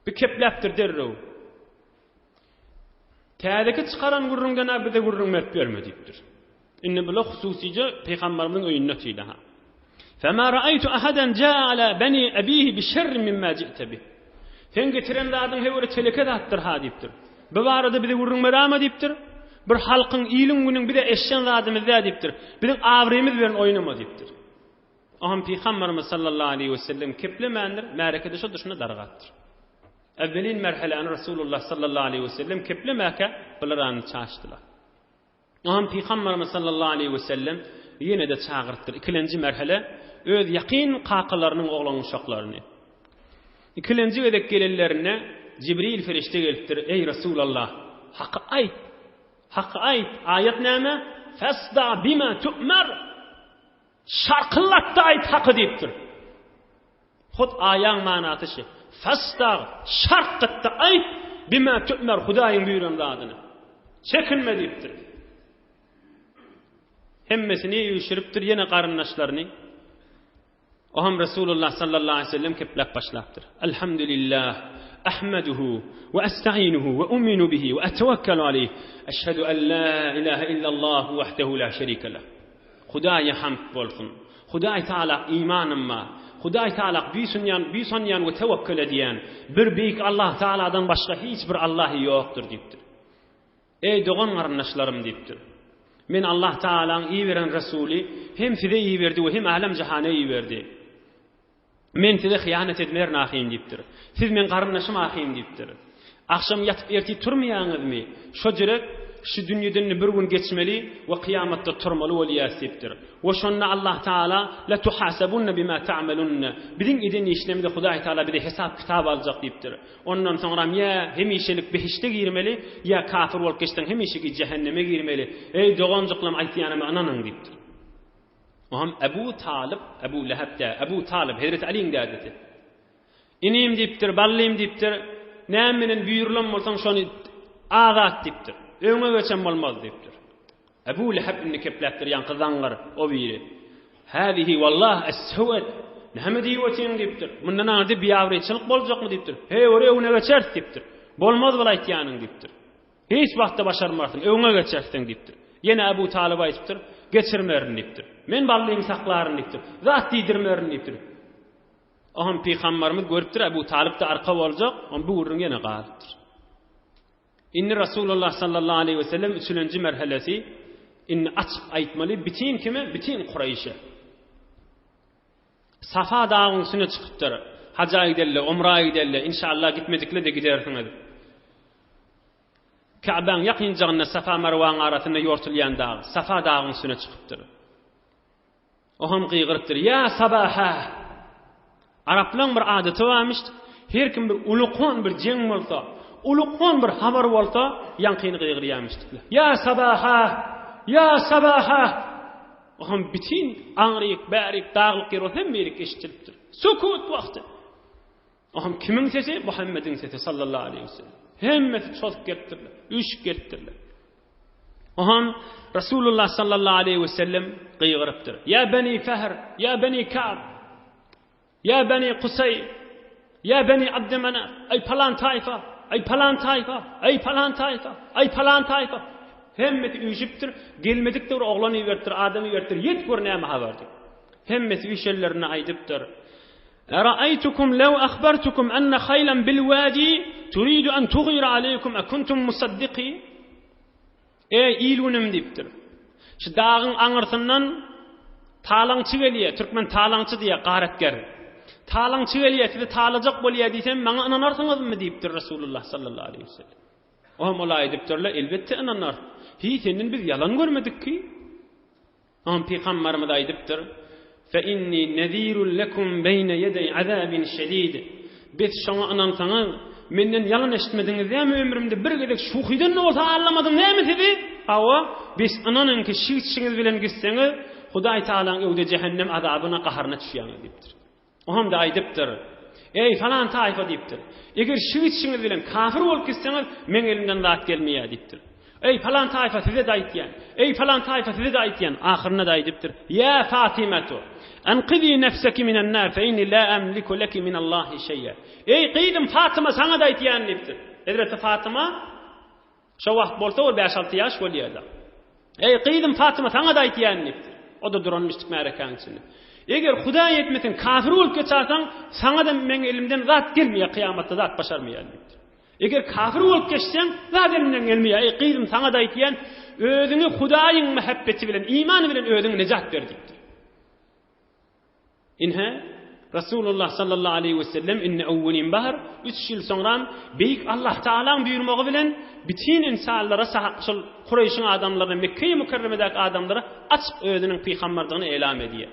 Bir kepläpdir derrew. Täzeki çykaran gürrüňden-ä bize gürrüň berip ýörme diýipdir. Indi bular hususyja pygamberimiziň öýünde otyrdy ha. Fema ra'aytu ahadan jaa ala bani abihi bi şerrin mimma ji'te bih. Sen getiren zadyň höwri teleke zatdyr ha diýipdir. Bu barada bize gürrüň berama diýipdir. Bir halkyň, iliň günüň bize eşden zadymyz dä diýipdir. Biziň abrymyz bilen oýnama diýipdir. Oňam Pygamberimiz sallallahu aleýhi we sellem keplemändir, märeke-de şo duşuna dargapdyr. Ewwelin merheläni Resulullah sallallahu aleýhi we sellem keplemäkä bular any çaşdylar. Oňam Pygamberimiz sallallahu aleýhi we sellem ýene-de çagyrypdyr. Ikilenji merhele öz ýakyn kakalarynyň oglan-uşaklaryny. Ikilenji gezek gelenlerinde Jibril perişde gelipdir, Eý Resulallah, haky aýt! Haky aýt! Aýat näme? Fasda bima tu'mar! Şarkyllatda aýt haky diýipdir. Hut aýaň manasy şi. Fasdag, şarkgytda aýt, bima tu'mer Hudaýyň buýran zadyny. Çekinme diýipdir. Hemmesini üýşüripdir ýene garyndaşlaryny. Oňam Resulullah sallallahu aleýhi we sellem kepläp başlapdyr. Elhamdülillah, ahmeduhu we estainuhu we uminu bihi we etewekkalu aleýh. Eşhedü en la ilahe illallah wahdehu la şerike leh. Hudaýa hamd bolsun. Hudaý Taala imanym bar. Hudaý Taala buýsunýan, buýsanýan we tewekkül edýän. Bir beýik Allah Taaladan başga hiç bir Allah ýokdur diýipdir. Eý dogan-garyndaşlarym diýipdir. Men Allah Tagalaň iberen Resuly hem size iberdi we hem älem-jahana iberdi. Men size hyýanat etmerin ahym diýipdir. Siz meň garyndaşym ahym diýipdir. Agşam ýatyp ertir turmaýaňyzmy? Şo jürek şu dünýeden bir gün geçmeli we kyýamatda turmaly bolýas diýipdir. We şonda Allah Tagala la tuhasabunna bima ta'malunna. Biziň eden işlerimize Hudaý Tagala bize hesap-kitap aljak diýipdir. Ondan soňram ýa hemişelik behişde girmeli, ýa kafir bolup geçseň hemişeki jähenneme girmeli. Eý doganjyklam aýtýanyma ynanyň diýipdir. Oňam Ebu Talyp, Ebu Leheb däl, Ebu Talyp, Hezreti Alyň dädesi. Inim diýipdir, ballym diýipdir, näme menen buýrulan bolsaň şony azat diýipdir. Öňe geçen bolmaz diýipdir. Ebu Leheb indi kepläpdir ýaňky zaňňar o biri. Häzihi wallah es-sewed. Näme diýip otyň diýipdir. Mundan aňyrda biabraýçylyk boljakmy diýipdir. Heý, bir öňüne geçeris diýipdir. Bolmaz bul aýtýanyň diýipdir. Hiç wagtda başarmarsyň, öňe geçersiň diýipdir. Ýene Ebu Talyp aýdypdyr, geçirmerin diýipdir. Men ballymy saklaryn diýipdir. Zat diýdirmerin diýipdir. Oňam pygambarymyz görüpdir, Ebu Talyp-da arka boljak, oň bu gürrüň ýene galypdyr. Indi Rasulullah sallallahu aleýhi we sellem üçülenji merhelesi indi açyk aýtmaly bitin kime? Bitin Kuraýşa. Safa dagyň üstüne çykypdyr. Haja gidelle, umra gidelle, inşallah gitmedikle-de gidersiňiz. Käbäň ýakynjagynda Safa Marwaň arasynda ýortulýan dag, Safa dagyň üstüne çykypdyr. O hem gygyrypdyr, Ýa sabaha! Araplaň bir adaty barmyş, her kim bir ulukan bir jeň bolsa, ulukan bir habar bolsa, ýaňkyny gygyrýarmyşdyklar. Ýa sabaha! Ýa sabaha! O hem bitin aňryk, bärik, daglyk ýer bolsa hemme ýerik eşidilipdir. Sukut wagty. O hem kimiň sesi? Muhammediň sesi sallallahu aleýhi we sellem. Hemmesi çozup gelipdirler, üýşüp gelipdirler. Ohan Resulullah sallallahu aleýhi we sellem gygyrypdyr. Ýa Beni Fehr, ýa Beni Ka'b, ýa Beni Kusay, ýa Beni Abdümenaf, aý palan taýfa, aý palan taýfa, aý palan taýfa, aý palan taýfa. Hemmesi üýşüpdir, gelmedik-de bir oglan iberipdir, adam iberipdir, ýet gör näme habar diýip. Hemmesi üýşenlerinde aýdypdyr. Era'aytukum lew ahbartukum enne haylan bil wadi turidu en tugira aleykum ekuntum musaddiki? Eý il-günüm diýipdir. Şu dagyň aňyrsyndan talaňçy gelýär, türkmen talaňçy diýýär, garetger. Talaňçy gelýär, sizi talajak bolýar diýsem, maňa ynanarsyňyzmy diýipdir Resulullah sallallahu aleýhi we sellem. Oňa olar aýdypdyrlar, elbetde ynanarys. Hiý, senden biz ýalan görmedik ki. Oňa pygambarymyz aýdypdyr, Fe inni nezirun lekum beýne ýedeý azabin şedid. Bes şoňa ynansaňyz, menden ýalan eşitmediňiz dämi ömrümde bir gezek şuhydan-da bolsa aldamadyň näme sizi? Hawa, bes ynanyň ki şigitşiňiz bilen gitseňiz, Hudaý Tagalaň öwde jähennem azabyna gaharyna düşýäňiz diýipdir. Oňam-da aýdypdyr, Eý, falan taýfa diýipdir. Eger şigitşiňiz bilen kafir bolup gitseňiz, meň elimden zat gelmeýär diýipdir. Eý, falan taýfa size-de aýtýan. Eý, falan taýfa size-de aýtýan. Ahyrynda-da aýdypdyr, Ýa Fatimatu, enkizi nefseki minen nar, fe inni la emliku leki minallahi şeýe. Eý, gyzym Fatyma saňa-da aýtýan diýipdir. Hezreti Fatyma Şo wagt bolsa ol bäş-alty ýaş bolýardy. Eý, gyzym Fatyma, saňa-da aýtýan diýipdir. O-da duranmyşdyk märekäň içinde. Eger Hudaý etmesin, kafir bolup geçarsaň, saňa-da meň elimden zat gelmeýär, kyýamatda zat başarmaýan diýipdir. Eger kafir bolup geçseň, zat elimden gelmeýär. Eý, gyzym, saňa-da aýtýan, özüňi Hudaýyň mähebbeti bilen, imany bilen özüňi nejat ber diýipdir. Ine, Resulullah sallallahu aleýhi we sellem indi öwwelin bahar, üç ýyl soňram Beýik Allah Tagalaň buýurmagy bilen bütin ynsanlara şol Kureýşiň adamlaryna Mekge-i Mükerremedäki adamlara açyk özüniň pygamberdigini elam edýär.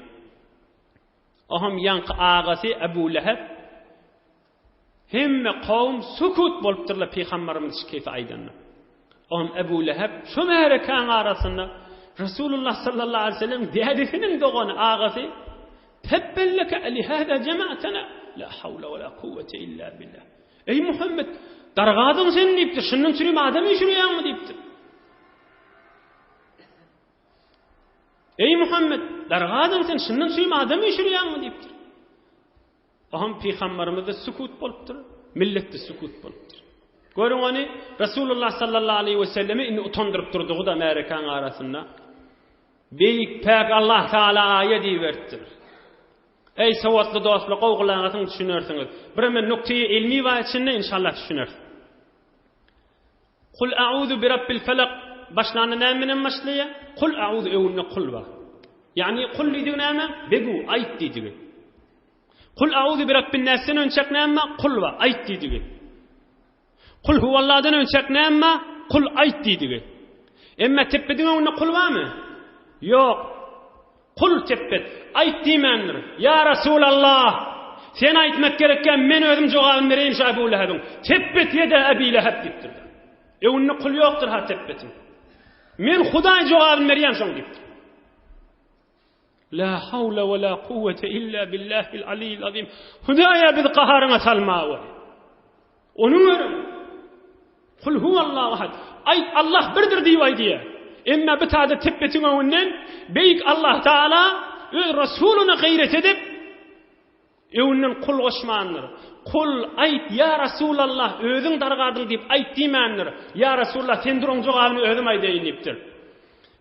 Oňam ýaňky agasy Ebu Leheb Hemme kowum sukut bolupdyrlar pygamberimiz şu keýfi aýdanda. Oňam Ebu Leheb şu märekäň arasynda Resulullah sallallahu aleyhi ve sellem dädesiniň dogany agasy Tebben leke lihâzâ cema'tena la havle ve la kuvvete illa billah. Eý Muhammed, dargadyň sen diýipdir. Şundan çürim adam üýşürýäňmi diýipdir. Eý Muhammed, dargadyň sen şundan çürim adam üýşürýäňmi diýipdir. Oňam pygamberimiz-de sükut bolupdyr, millet-de sükut bolupdyr. Görüň ony, Resulullah sallallahu aleýhi we sellemi indi utandyryp durdugy-da märekäň arasynda. Beýik päk Allah Taala aýat iberipdir. Eý sowatly dostlar, gowy gulak asyň düşünersiňiz. Bir men nukteýi ilmi bar içinde inşallah düşünersiň. Kul a'uzu bi rabbil felak başlanda näme bilen başlaýar? Kul a'uzu öňünde kul bar. Ýagny kul diýdigi näme? Begu, aýt diýdigi. Kul a'uzu bi rabbin nasdan önçek näme? Kul bar, aýt diýdigi. Kul huwalladan önçek näme? Kul aýt diýdigi. Emma tepbediň öňünde kul barmy? Ýok. Kul tepbet, aýt diýmändir. Ýa Resulallah! Sen aýtmak gerekkä men özüm jogabyny bereýin şu Ebu Lehebiň. Tepbet ýede Ebi Leheb diýipdir. Öňünde kul ýokdur ha tepbetiň. Men Hudaý jogabyny berýän şoň diýipdir. La hawla we la kuwwete illa billahil aliyyil azim. Hudaýa bizi gaharyňa salma we. Onuň örüm. Kul huwallahu ahad. Aýt Allah birdir diýip aýdýar. Emma bu taýda tepbetiň öňünden Beýik Allah Taala öz Resulyna gaýrat edip öňünden kul goşmandyr. Kul aýt ýa Resulallah özüň dargadyň diýip aýt diýmändir. Ýa Resulallah sen dur oň jogabyny özüm aýdaýyn diýipdir.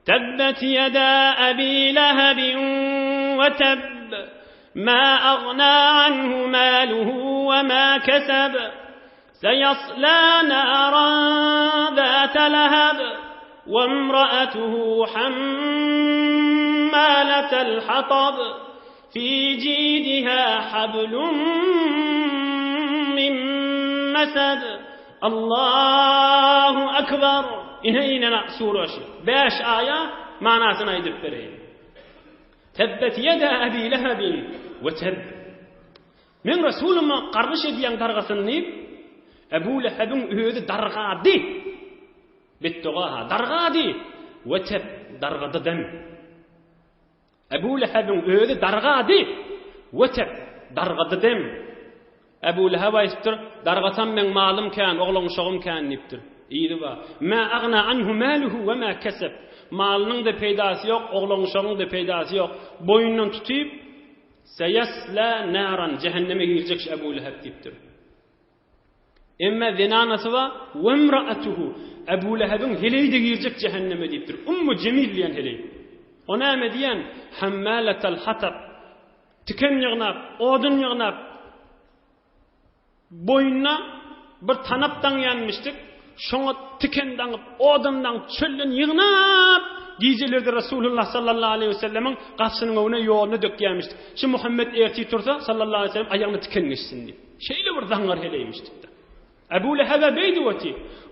Tebbet ýeda Ebi Lehebin we tebb ma agna anhu maluhu we ma keseb. Seýasla naran zata leheb we imraatuhu hammalatel hatab fi jidiha hablum min mesed. Allahu akbar. Ine ine sure şu. 5 aýa manasyny aýdyp bereýin. Tebbet ýeda Ebi Lehebin we teb. Men Resulyma gargyş edýän dargasyn diýip, Ebu Lehebiň özi dargady. Betdoga-ha, dargady we teb, dargady-dam. Ebu Lehebiň özi dargady we teb, dargady dem. Ebu Leheb aýdypdyr, Dargasam meň malym kän, oglan-uşagym kän diýipdir. Yzy bar. Mä agna anhu maluhu we ma keseb. Malynyň-da peýdasy ýok, oglan-uşagyň-da peýdasy ýok. Boýundan tutyp, Seýesla naran, jähenneme girjek şu Ebu Leheb diýipdir. Emma zenanasy bar, wemraatuhu, Ebu Lehebiň heleýi-de girjek jähenneme diýipdir. Ummu Jemil diýen heleý. O näme diýen? Hammalatal hatab. Tiken ýygnap, odun ýygnap, Boýnuna bir tanap daňýanmyşdyk, şoňa tiken daňyp, odun daňyp, çölden ýygnap, gijelerde Resulullah sallallahu aleýhi we sellemiň gapysynyň öňüne ýoluna dökýärmişdik. Şu Muhammet ertir tursa, sallallahu aleýhi we sellem aýagyna tiken geçsin diýip. Şeýle bir zaňňar heleýmişdik-de. Ebu Lehebe beýdip oty.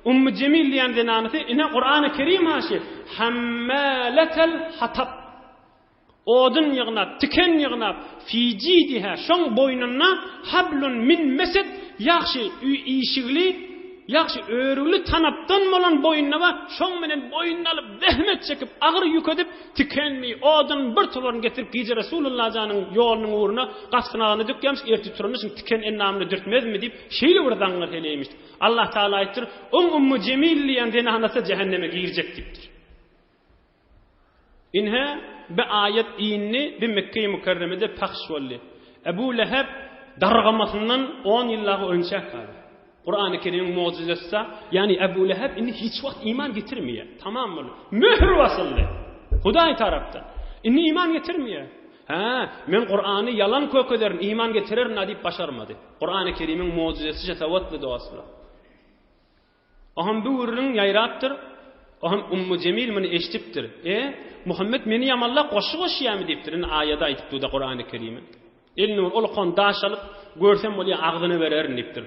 Ummu Jemil diýen zenanysy ine Kurany Kerim haşy hammalatel hatab. Odun ýygnap, tiken ýygnap, fi jidiha, şoň boýnunda hablun min mesed, ýagşy işigli, ýagşy örügli tanapdan bolan boýnunda bar, şoň menen boýnuna alyp, zähmet çekip, agyr ýük edip, tikenmi, odun bir toparyny getirip, gije Resulullah janyň ýolunyň ugruna gapysynyň agzyna dökýärmiş, ertir turanda şuň tiken endamyna dürtmezmi diýip, şeýle bir zaňňar heleýmiş. Allah Tagala aýtdyr, Oň Ummu Jemil diýen zenanasy jähenneme girjek diýipdir. Ine, bi aýat indi bi Mekge-i Mükerremede pahş boldy. Ebu Leheb dargamasyndan on ýyl dagy önçäk galdy. Kurany Kerimiň mugjyzasy-da, ýagny Ebu Leheb indi hiç wagt iman getirmeýär. Tamam boldy. Möhür basyldy. Hudaý tarapdan. Indi iman getirmeýär. Hä, men Kurany ýalan kökederin, iman getirerin-a diýip başarmady. Kurany Kerimiň mugjyzasy şesawatly dostlar. Oňam bu gürrüň ýaýrapdyr. Oňam Ummu Jemil muny eşidipdir. E, Muhammet meni ýamanlap goşgy goşýarmy diýipdir. Indi aýady aýdyp dur-da Kurany Kerime. Eline bir ulkan daş alyp, görsem bolýa agzyna bererin diýipdir.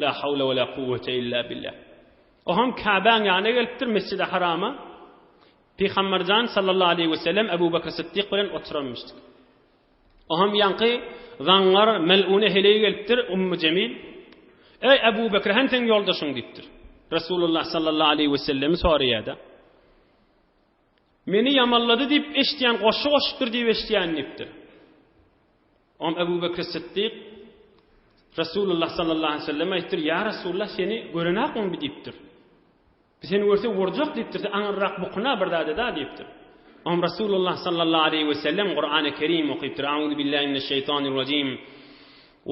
La hawla we la kuwwete illa billah. Oham Käbäň ýanyna gelipdir, Mesjidi Harama. Pygamberjan sallallahu aleýhi we sellem Ebu Bekr Siddik bilen oturanmyşdyk. Oham ýaňky zaňňar melune heleý gelipdir, Ummu Jemil. Eý Ebu Bekr, hem seň ýoldaşyň diýipdir. Resulullah sallallahu aleýhi we sellemi soraýar-da. Meni ýamanlady diýip eşidýän, goşgy goşupdyr diýip eşidýän diýipdir. Oňa Ebu Bekr Siddik Resulullah sallallahu aleyhi ve sellem aýtdyr, Ýa Resulullah seni görenakmy bi diýipdir. Bi seni görse urjak diýipdir, sen aňyrrak bukuna bir zat eda diýipdir. Oňa Resulullah sallallahu aleyhi ve sellem Kur'an-ı Kerim okypdyr. Auzu billahi mineşşeytanirracim.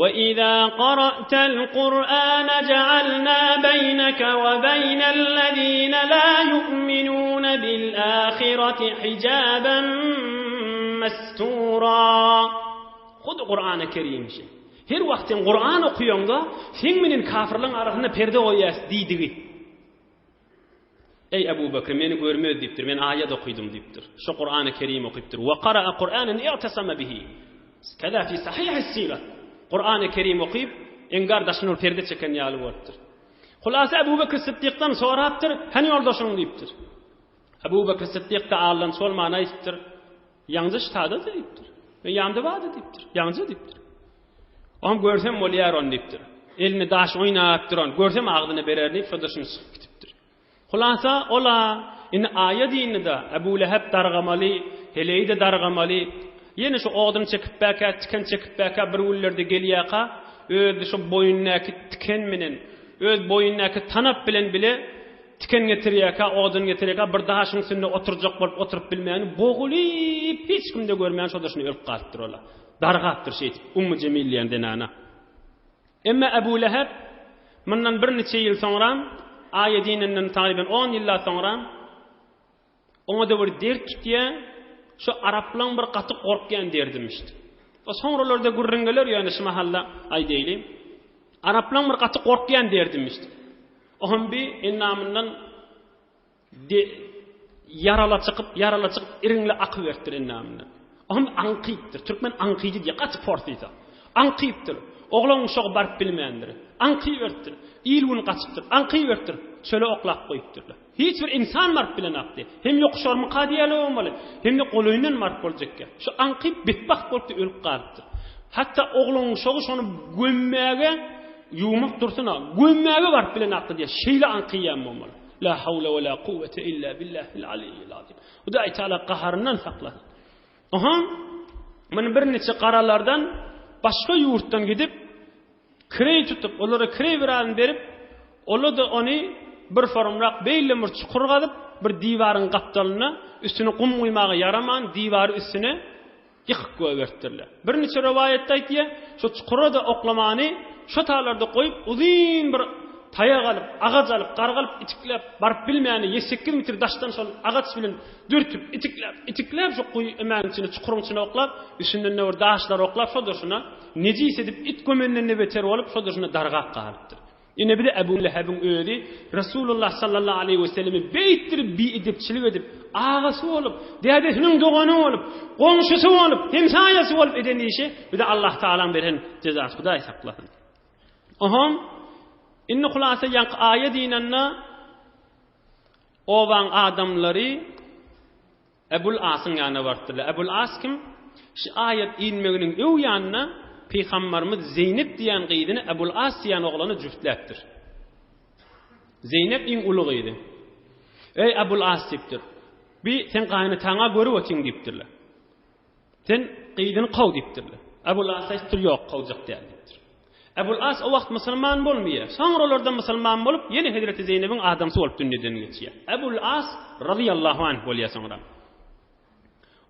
وَإِذَا قَرَأْتَ الْقُرْآنَ جَعَلْنَا بَيْنَكَ وَبَيْنَ الَّذِينَ لَا يُؤْمِنُونَ بِالْآخِرَةِ حِجَابًا مَسْتُورًا Hut Kur'an-ı Kerim işi. Her wagt sen Kur'an okuýaňda, seň menen kafirleň arasynda perde goýýas diýdigi. Eý Ebu Bekr, meni görmez diýipdir, men aýat okydym diýipdir. Şo Kur'an-ı Kerim okypdyr. Wa qara'a Kur'anan i'tasama bihi. Keza fi sahih sira. Kur'an-ı Kerim okyp, engar daşyna bir perde çeken ýaly bolupdyr. Hulasa Ebu Bekr Siddiqdan sorapdyr, Hany ýoldaşyň diýipdir. Ebu Bekr Siddiq da aldanç bolman aýdypdyr. Ýaňja ştada-da diýipdir. Men ýanymda bardy diýipdir. Ýaňja diýipdir. Oňam görsem bolýar ony diýipdir. Elinde daş oýnap duran, görsem agzyna berer diýip, şo daşyny çykyp gidipdir. Hulasa, ol-a indi aýa diýindi-de, Ebu Leheb dargamaly, heleýi-de dargamaly. Ýene şu odun çekip bäkä, tiken çekip bäkä bir günlerde gelýärka, özi şu boýundaky tiken menen, öz boýundaky tanap bilen bile Tiken getirýärkä, odun getirýärkä bir daşyň üstünde oturjak bolup oturyp bilmän, bogulyp, hiç kimde görmän şo daşyna ölüp galypdyr ola. Dargapdyr şeýdip, Ummu Jemil diýen zenana. Emma Ebu Leheb mundan birniçe ýyl soňram, aýa dinenden tagryban on ýyllap soňram, Oňa-da bir dert tutýar, şu araplaň bir gaty gorkýan derdimişdi. O soňralarda gürrüň geler, ýöne şu mahalda aýdaýly. Araplaň bir gaty gorkýan derdimişdi. Ohm bi endamyndan de ýarala çykyp, ýarala çykyp iriňli akyberipdir endamyndan. Ohm aňkypdyr. Türkmen aňkyjy diýýär, gaty porsysa. Aňkypdyr. Oglan uşagy baryp bilmändir. Aňkyberipdir. Il-gün gaçypdyr. Aňkyberipdir. Çöle oklap goýupdyrlar. Hiç bir ynsan baryp bilenakdy. Hem ýokuşarmyka diýýärler bolmaly, hem-de golaýyndan baryp boljakka. Şu aňkyp betbagt bolupdy, ölüp galypdyr. Hatda oglan-uşagy şony gömmäge, ýuwmak dursun-a, gömmäge baryp bilenakdy diýýär. Şeýle aňkyýan bolmaly. La hawla we la kuwwete illa billahil aliyyil azim. Hudaý Teala gaharyndan saklasyn. Aha, muny birniçe garalardan başga ýurtdan gidip, Kireý tutup, olara kireý birazyn berip, ola-da ony bir forumrak beýle bir çukur gazyp, bir diwaryň gapdalynda üstüne gum guýmaga ýaraman, diwary üstüne ýykyp goýberipdirler. Birniçe rowaýatda aýtýar, şo çukura-da oklamany şo talarda goýup, uzyn bir taýak alyp, agaç alyp, gargy alyp itikläp, baryp bilmäni ýedi-sekiz metr daşdan şol agaç bilen dürtüp, itikläp, itikläp şo guýy emäniň içine, çukuryň içine oklap, üstünden-de bir daşlar oklap, şo durşuna Nejis edip it gömenden-de beter bolup, şo durşuna dargap galypdyr. Ine bir-de Ebu Lehebiň özi Resulullah sallallahu aleýhi we sellemi beýtdirip biedepçilik edip, agasy bolup, dädesiniň dogany bolup, goňşusy bolup, hemsaýasy bolup eden işi bir-de Allah Tagalaň beren jezasy Hudaý saklasyn. Oho, indi hulasa ýaňky aýa diýnende obaň adamlary Ebul Asyň ýanyna barypdyrlar. Ebul As kim? Şu aýat inmeginiň öň ýanynda Pygambarymyz Zeýnep diýen gyzyny Ebul As diýen oglana jübtläpdir. Zeýnep iň uly gyzy. Eý Ebul As diýipdir. Bi sen gaýynataňa görüp otyň diýipdirler. Sen gyzyny kow diýipdirler. Ebul As aýtdyr, ýok, kowjak däl diýipdir. Ebul As o wagt musulman bolmaýar. Soňralarda musulman bolup, ýene Hezreti Zeýnebiň adamsy bolup dünýeden geçýär. Ebul As razyýallahu anh bolýar soňra.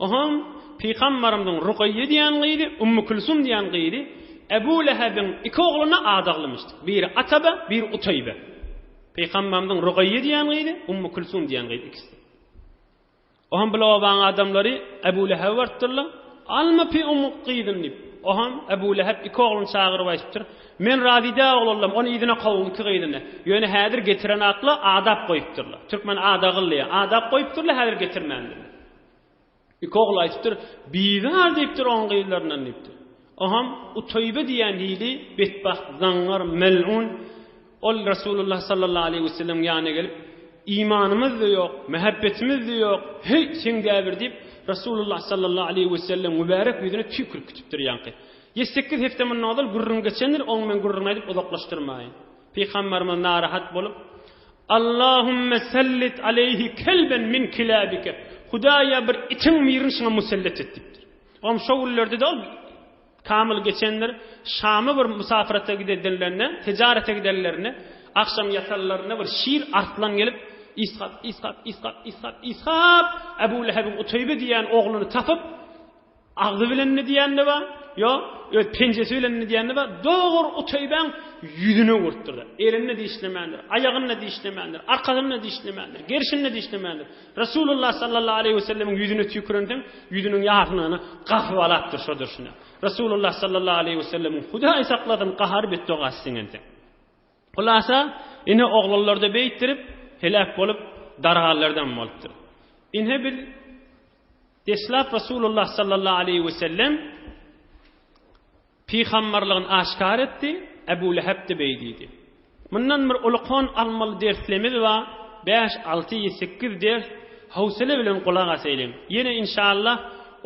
Oňam Pygambarymyzyň Rukaýýe diýen gyzy, Ummu Külsum diýen gyzy Ebu Lehebiň iki ogluna adaglymyşdy. Biri Ataba, biri Utaýbe. Pygambarymyzyň Rukaýýe diýen gyzy, Ummu Külsum diýen gyzy ikisi. Oňam bul obaň adamlary Ebu Lehebe barypdyrlar. Alma pi oň gyzyny diýip. Oňam Ebu Leheb iki ogluny çagyryp aýdypdyr. Men razy däl oglanlam, ony yzyna kowuň iki gyzyny. Ýöne häzir getiren akla adap goýupdyrlar. Türkmen adagyl diýýär. Adap goýupdyrlar, häzir getirmändirler. Iki ogly aýdypdyr, Bizar diýipdir oň gyzlaryndan diýipdir. Oham Utaýbe diýen hili betbagt zaňňar mel'un ol Resulullah sallallahu aleýhi wesellemiň ýanyna gelip, Imanymyz-da ýok, mähebbetimiz-de ýok, heý, seň däbir diýip, Resulullah sallallahu aleýhi wesellem mübärek ýüzüne tüýkürip gitipdir ýaňky. Ýedi-sekiz hepde mundan ozal gürrüň geçendir, oň men gürrüňini aýdyp uzaklaşdyrmaýyn. Pygamberimiz narahat bolup, Allahümme sellit aleýhi kelben min kilabike, Hudaýa bir itiň birini şuňa musellet et diýipdir. Oňam şo günlerde-de ol kamyl geçendir. Şama bir musafyrata gidenlerinde, tijarete gidenlerinde, agşam ýatanlarynda bir şir arslan gelip, ysgap, ysgap, ysgap, ysgap, ysgap, Ebu Lehebiň Uteýbe diýen ogluny tapyp, Agzy bilen-de diýende bar, ýok, öz penjesi bilen-de diýende bar, dogry Uteýbäň ýüzüne urupdyr-da. Elini-de dişlemändir, aýagyny-da dişlemändir, arkasyny-da dişlemändir, gerşini-de dişlemändir. Resulullah sallallahu aleýhi wesellemiň ýüzüne tüýkürensoň, ýüzüniň ýarysyny gasyp alapdyr şo durşuna. Resulullah sallallahu aleýhi wesellemiň Hudaý saklasyn gahary betdogasy siňensoň. Hulasa, ine oglanlar-da beýtdirip, heläk bolup, darganlardan bolupdyr. Ine biz deslap Resulullah sallallahu aleýhi wesellem pygamberligini aşgär etdi, Ebu Leheb-de beý diýdi. Mundan bir ulkan almaly derslerimiz bar, bäş, alty, sekiz ders, howsala bilen gulak asaýlyň. Ýene inşallah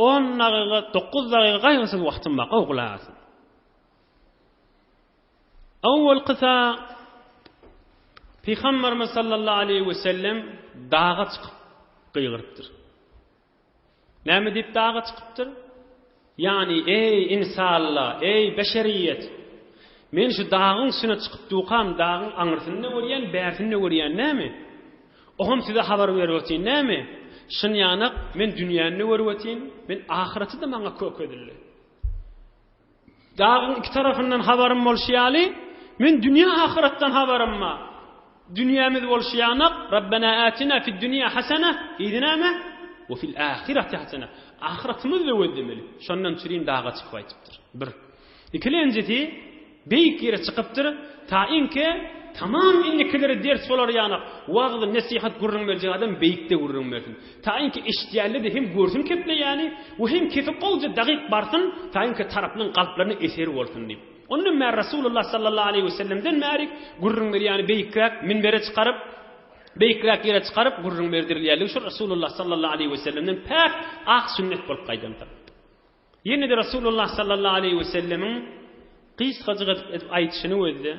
on dagyga, dokuz dagyga gaýgysyz wagtym bar, gowy gulak asyň. Owalkysy Pygamberimiz sallallahu aleýhi we sellem daga çykyp gygyrypdyr. Näme diýip daga çykypdyr? Ýagny, eý insalla, eý beşeriýet! Men şu dagyň üstüne çykyp dukam, dagyň aňyrsyny görýän, bärsini görýän näme? Oňam size habar berip otyryn näme? Şynýanak men dünýäni görüp otyryn, men ahyreti-de maňa kökezildi. Dagyň iki tarapyndan habarym bolşy ýaly, men dünýä ahyratdan habarym bar. Dünýämiz bolşy ýanak, Rabbena atina fid dünýä hasana, yzy näme? We fil ahireti hasana. Ahyratymyzy-da gözlemeli. Şondan çürim daga çykyp aýdypdyr. Bir. Ikilenjisi, beýik ýere çykypdyr, tainki tamam indikilere ders bolar ýanak, wagyz, nesihat gürrüň berjek adam beýikde gürrüň bersin. Tainki eşidýänler-de hem görsün kepleýäni we hem kefi gowja dagyk barsyn, tainki tarapynyň kalplaryna eser bolsun diýip. Ondan bäri Rasulullah sallallahu aleýhi we sellemden bäri gürrüň berýäni beýikräk minbere çykaryp, beýikräk ýere çykaryp gürrüň berdirilýänligi şol Rasulullah sallallahu aleýhi we sellemden päk ak sünnet bolup gaýdandyr. Ýene-de Rasulullah sallallahu aleýhi we sellemiň gysgajyk edip edip aýdyşyny gözle.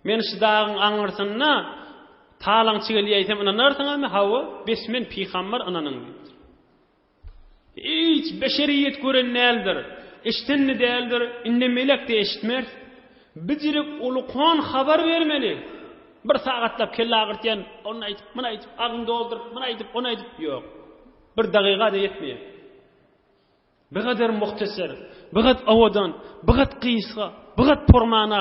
Men şu dagyň aňyrsynda talaňçy gelýäýsem ynanarsyňyzmy? Hawa, bes men pygamber ynanyň diýipdir. Hiç beşeriýet gören däldir, eşiden-de däldir, indi melek-de eşitmez. Bijirik ulukan habar bermeli. Bir sagatlap kelle agyrtýan, ony aýdyp, muny aýdyp, agzyny dolduryp, muny aýdyp, ony aýdyp, ýok. Bir dagyga-da ýetmeýär. Bigader muhteser, bigat owadan, bigat gysga, bigat pormana,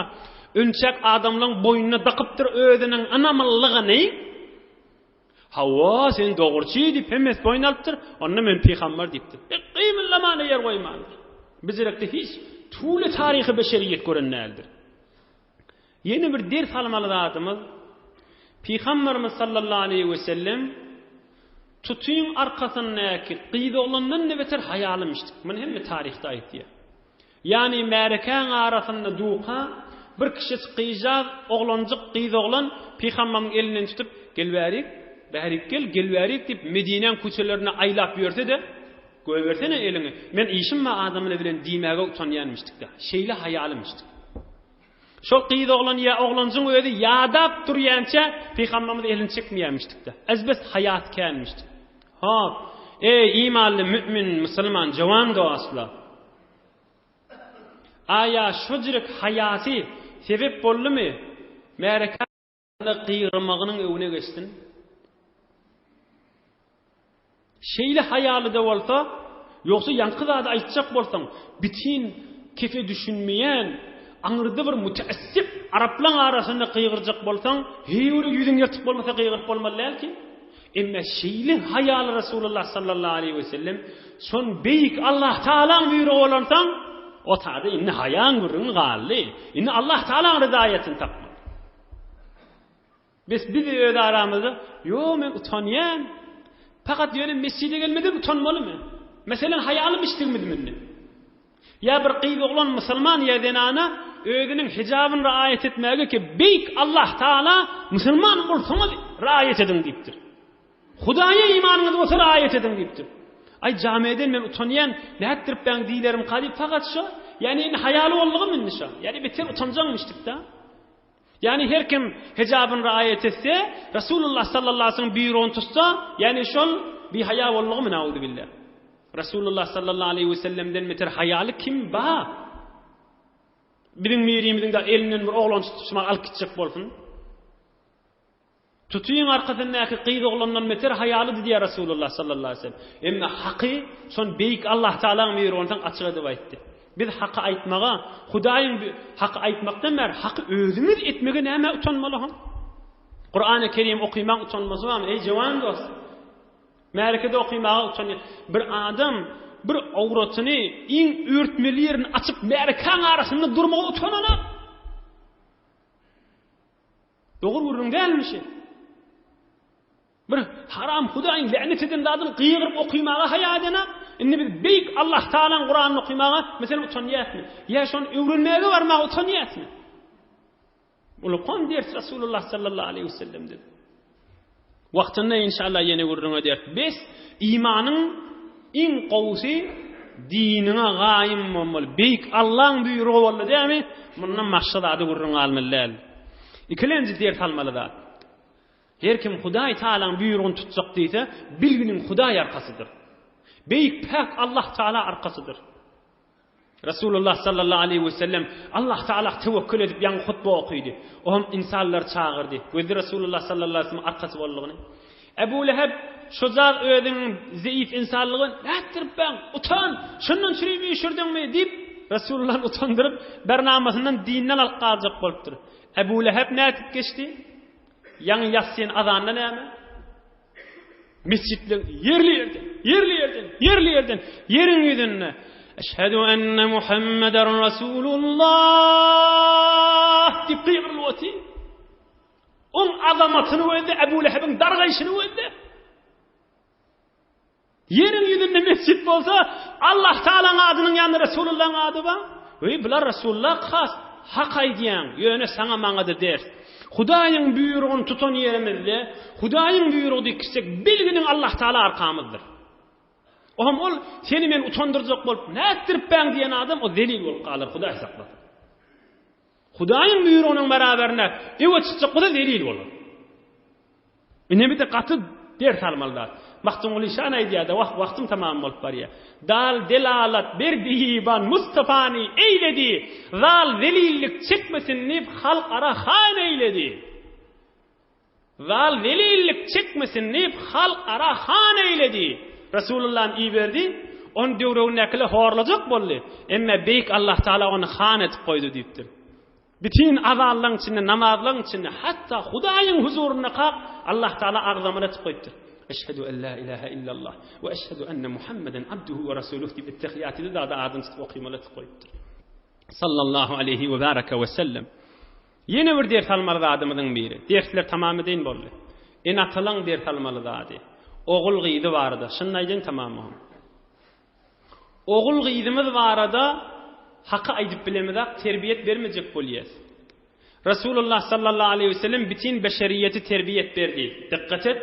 önçäk adamlaň boýnuna dakypdyr özüniň ynamlylygyny. Hawa, sen dogruçy diýip hemmesi boýun alypdyr, onda men pygamber diýipdir. E, gymyldamana ýer goýmandyr. Bizirekde hiç tüwli taryhy beşeriýet gören däldir. Ýene bir ders almaly zadymyz, Pygamberimiz sallallahu aleýhi we sellem tutyň arkasyndaky gyz oglandan-da beter haýalymyşdyk. Muny hemme taryhda aýtýar. Ýagny märekäň arasynda duka bir kişi gyzjaz oglanjyk gyz oglan Pygamberimiň elinden tutup, Gel bärik, bärik gel, gel bärik diýip Medinäň köçelerinde aýlap ýörse-de, Goýbersene eliňi, men işim bar adamlar bilen diýmäge utanýanmyşdyk-da. Şeýle haýalymyşdyk. Şol gyz oglan ýa oglanjyň özi ýadap durýança pygamberimiz elini çekmeýärmişdik-de. Ezbes haýat känmişdi. Hop, eý imanly mümin, musulman, jowan dostlar. Aýa şu jürek haýaty sebep boldumy? Märeke gygyrmagynyň öňüne geçsin. Şeýle haýaly-da bolsa, ýogsa ýaňky zady aýtjak bolsaň, bitin kefe düşünmeýän, aňyrda bir müteessip araplaň arasynda gygyrjak bolsaň, heý bir ýüzüň ýyrtyk bolmasa gygyryp bolmaly däl ki. Emma şeýle haýaly Resulullah sallallahu aleýhi we sellem şon beýik Allah Tagalaň buýrugy bolansoň, o tada indi haýaň gürrüňi galdy. Indi Allah Tagalaň ryzaýatyny tapmaly. Bes biz öz aramyzda, Ýo, men utanýan. Fakat ýöne mesjide gelmeden utanmalymy? Meselen, haýalym içdigimiz mindi. Ýa bir gyz oglan musulman ýa zenana özüniň hijabyny raýat etmäge ki beýik Allah Taala musulman bolsaňyz raýat ediň diýipdir. Hudaýa imanyňyz bolsa raýat ediň diýipdir. Aý jameden men utanýan, nätdirip bäň diýlerim ka diýip fakat şo, ýani indi haýaly boldugym indi şo. Ýani beter utanjaňmyşdyk-da. Ýani her kim hijabyny raýat etse, Resulullah sallallahu aleyhi ve sellem buýrugyny tutsa, ýani şol bihaýa boldugymy nauzubillah. Resulullah sallallahu aleyhi ve sellemden beter haýaly kim ba? Biziň birimiziň de elinden bir oglan tutup şumal alyp gitjek bolsun. Tutyň arkasyndaky gyz oglandan beter haýalydy diýýär Resulullah sallallahu aleyhi ve sellem. Emma haky şon beýik Allah Taalaň buýrugyny soň açyk edip aýtdy. Biz haky aýtmaga, Hudaýyň haky aýtmakdan bäri haky özümiz etmege nämä utanmaly hom? Kurany Kerim okymaň utanmasy barmy? Eý jewan dost. Märekede okymaga utanýar. Bir adam bir awratyny iň örtmeli ýerini açyp märekäň arasynda durmaga utanana. Dogry gürrüň dälmi şi? Bir haram Hudaýyň länet eden zadyny gygyryp okymaga haýa edenak. Indi biz beýik Allah Taalaň Kuranyny okymaga meselem utanýasmy? Ýa şony öwrenmäge barmaga utanýasmy? Ulukan ders Rasulullah sallallahu aleyhi ve sellemden. Wagtynda inşallah ýene gürrüň ederis. Bes imanyň iň gowusy diniňe gaýym bolmaly. Beýik Allaň buýrugy boldy dämi? Mundan başga zady gürrüň almaly däl. Ikilenji ders almaly zat. Her kim Hudaý Taalaň buýrugyny tutjak diýse, bilginiň Hudaý arkasydyr. Beýik päk Allah Taala arkasydyr. Resulullah sallallahu aleýhi we sellem Allah Taala tewekkül edip ýaňy hutba okydy. O hem ynsanlary çagyrdy. Gözdi Resulullah sallallahu aleýhi we sellem arkasy boldugyny. Ebu Leheb şojag özüniň zeýif ynsanlygy nätdirip bäň, utan, şundan çüri üýşürdiňmi diýip Resulullany utandyryp, bernamasyndan dinden alyp galjak bolupdyr. Ebu Leheb nätip geçdi? Ýaňy ýassyn azanda näme? Mesjitler ýerli ýerden, ýerli ýerden, ýerli ýerden, ýeriň ýüzünde Eşhedü enne Muhammeden Rasulullah diýip gygyrylyp otyr. Oň azamatyny gözle, Ebu Lehebiň dargaýşyny gözle. Ýeriň ýüzünde mesjit bolsa, Allah Taalaň adynyň ýanynda Resulullahyň ady bar. Weý, bular Resulullah has hak aýdýaň, ýöne saňa maňa-da ders. Hudaýyň buýrugyny tutan ýerimizde, Hudaýyň buýrugy diýip gitsek, bilginiň Allah Taala arkamyzdyr. Ohm ol seni men utandyrjak bolup, nätdirip bäň diýen adam o zelil bolup galar, Hudaý saklasyn. Hudaýyň buýrugynyň beraberinde öňe çykjak bolsa zelil bolar. Ine bir-de gaty ders almaly zat. Magtymguly şan aýdýar-da, wah, wagtym tamam bolup barýar. Dal delalat berdi iban Mustafany eýledi, zal zelillik çekmesin diýip halk ara han eýledi. Zal zelillik çekmesin diýip halk ara han eýledi. Resulullany iberdi, ony döwregindäkiler horlajak boldy. Emme beýik Allah Taala ony han edip goýdy diýipdir. Bütin azanlaryň içinde, namazlaryň içinde, hatda Hudaýyň huzurynda kak Allah Taala agzamyny açyp goýupdyr. Eşhedü en la ilahe illallah we eşhedü enne Muhammeden abduhu we rasuluh diýip ettehiýatyda zada adyny tutup okymaly etip goýupdyr. Sallallahu aleyhi we baraka we sellem. Ýene bir ders almaly zadymyzyň biri. Dersler tamam edeýin boldy. Ene-atalaň ders almaly zady. Ogul gyzy barada. Şunda aýdaýyn tamam. Ogul gyzymyz barada haky aýdyp bilemizak terbiýet bermejek bolýas. Resulullah sallallahu aleýhi we sellem bitin beşeriýeti terbiýet berdi. Dykgat et.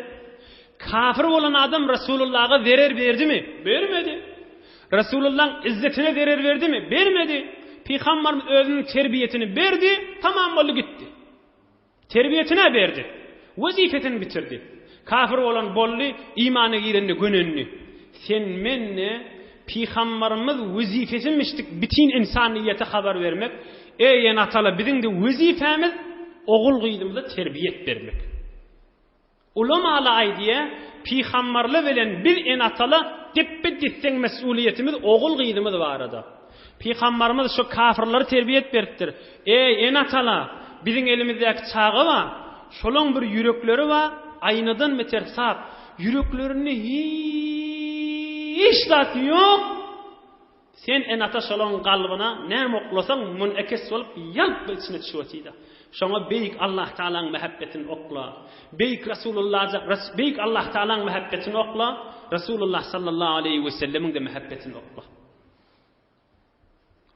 Kafir bolan adam Resulullaha zerer berdimi? Bermedi. Resulullahyň izzetine zerer berdimi? Bermedi. Pygambarymyz özüniň terbiýetini berdi, tamam boldy gitdi. Terbiýetine berdi. Wezipesini bitirdi. Kafir bolan boldy, imana girende gönendi. Sen menne Pygambarymyz wezipesimişdik bitin ynsanyýete habar bermek. Eý ene-atala biziňde wezipämiz ogul-gyzymyza terbiýet bermek. Ulamala aýdýa, Pygambarla bilen biz ene-atala depbe-desseň mesulyýetimiz ogul-gyzymyz barada. Pygambarymyz şo kafyrlary terbiýet beripdir. Eý, ene-atala, biziň elimizdäki çaga bar, şolaň bir ýürekleri bar, aýnadan beter sap, ýüreklerinde hiç zat ýok, Sen ene-ata şolaň galbyna näme oklasaň munekes bolup ýalp bir içine düşüp otyda. Şoňa beýik Allah Taalaň mähebbetini okla. Beýik Rasulullah beýik Allah Taalaň mähebbetini okla. Rasulullah sallallahu aleýhi we sellemiň de mähebbetini okla.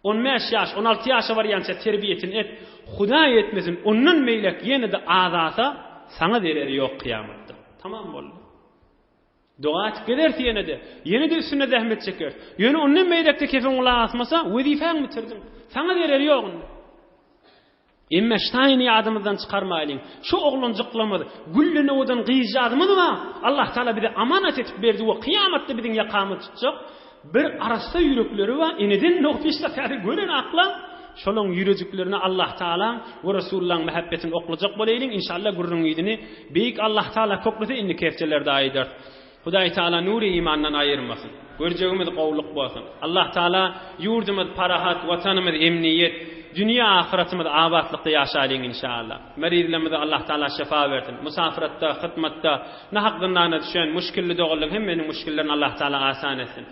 15 ýaş, 16 ýaşa barýança terbiýesini et. Hudaý etmesin, ondan beýläk ýene-de azasa, saňa zereri ýok kyýamatda. Tamam boldy. Doga etip gezeris ýene-de. Ýene-de üstünde zähmet çekeris. Ýöne ondan beýläk-de kefen gulak asmasa, wezipäňi bitirdiň. Saňa zereri ýok indi. Emme ştaýyny ýadymyzdan çykarmaýlyň. Şu oglanjyklarymyz, gülden owadan gyzjagymyz bar. Allah Taala bize amanat etip berdi we kyýamatda biziň ýakamyzy tutjak bir arassa ýürekleri bar. Eneden dogdy hiç zat häzir gören akla. Şolaň ýürejiklerine Allah Taalaň we Resulullaň mähebbetini oklajak bolaýlyň. Inşallah gürrüň yzyny Beýik Allah Taala köklese indiki hepdelerde aýdarys. Hudaý Taala nury imandan aýyrmasyn. Görjegimiz gowluk bolsun. Allah Taala ýurdumyz parahat, watanymyz emniýet, dünýe ahyratymyz abatlykda ýaşalyň inşallah. Merizlerimize Allah Taala şefa bersin. Musafyratda, hytmatda, nahak zyndana düşen muşkilli doganlaryň hemmeniň muşkillerini Allah Taala asan etsin.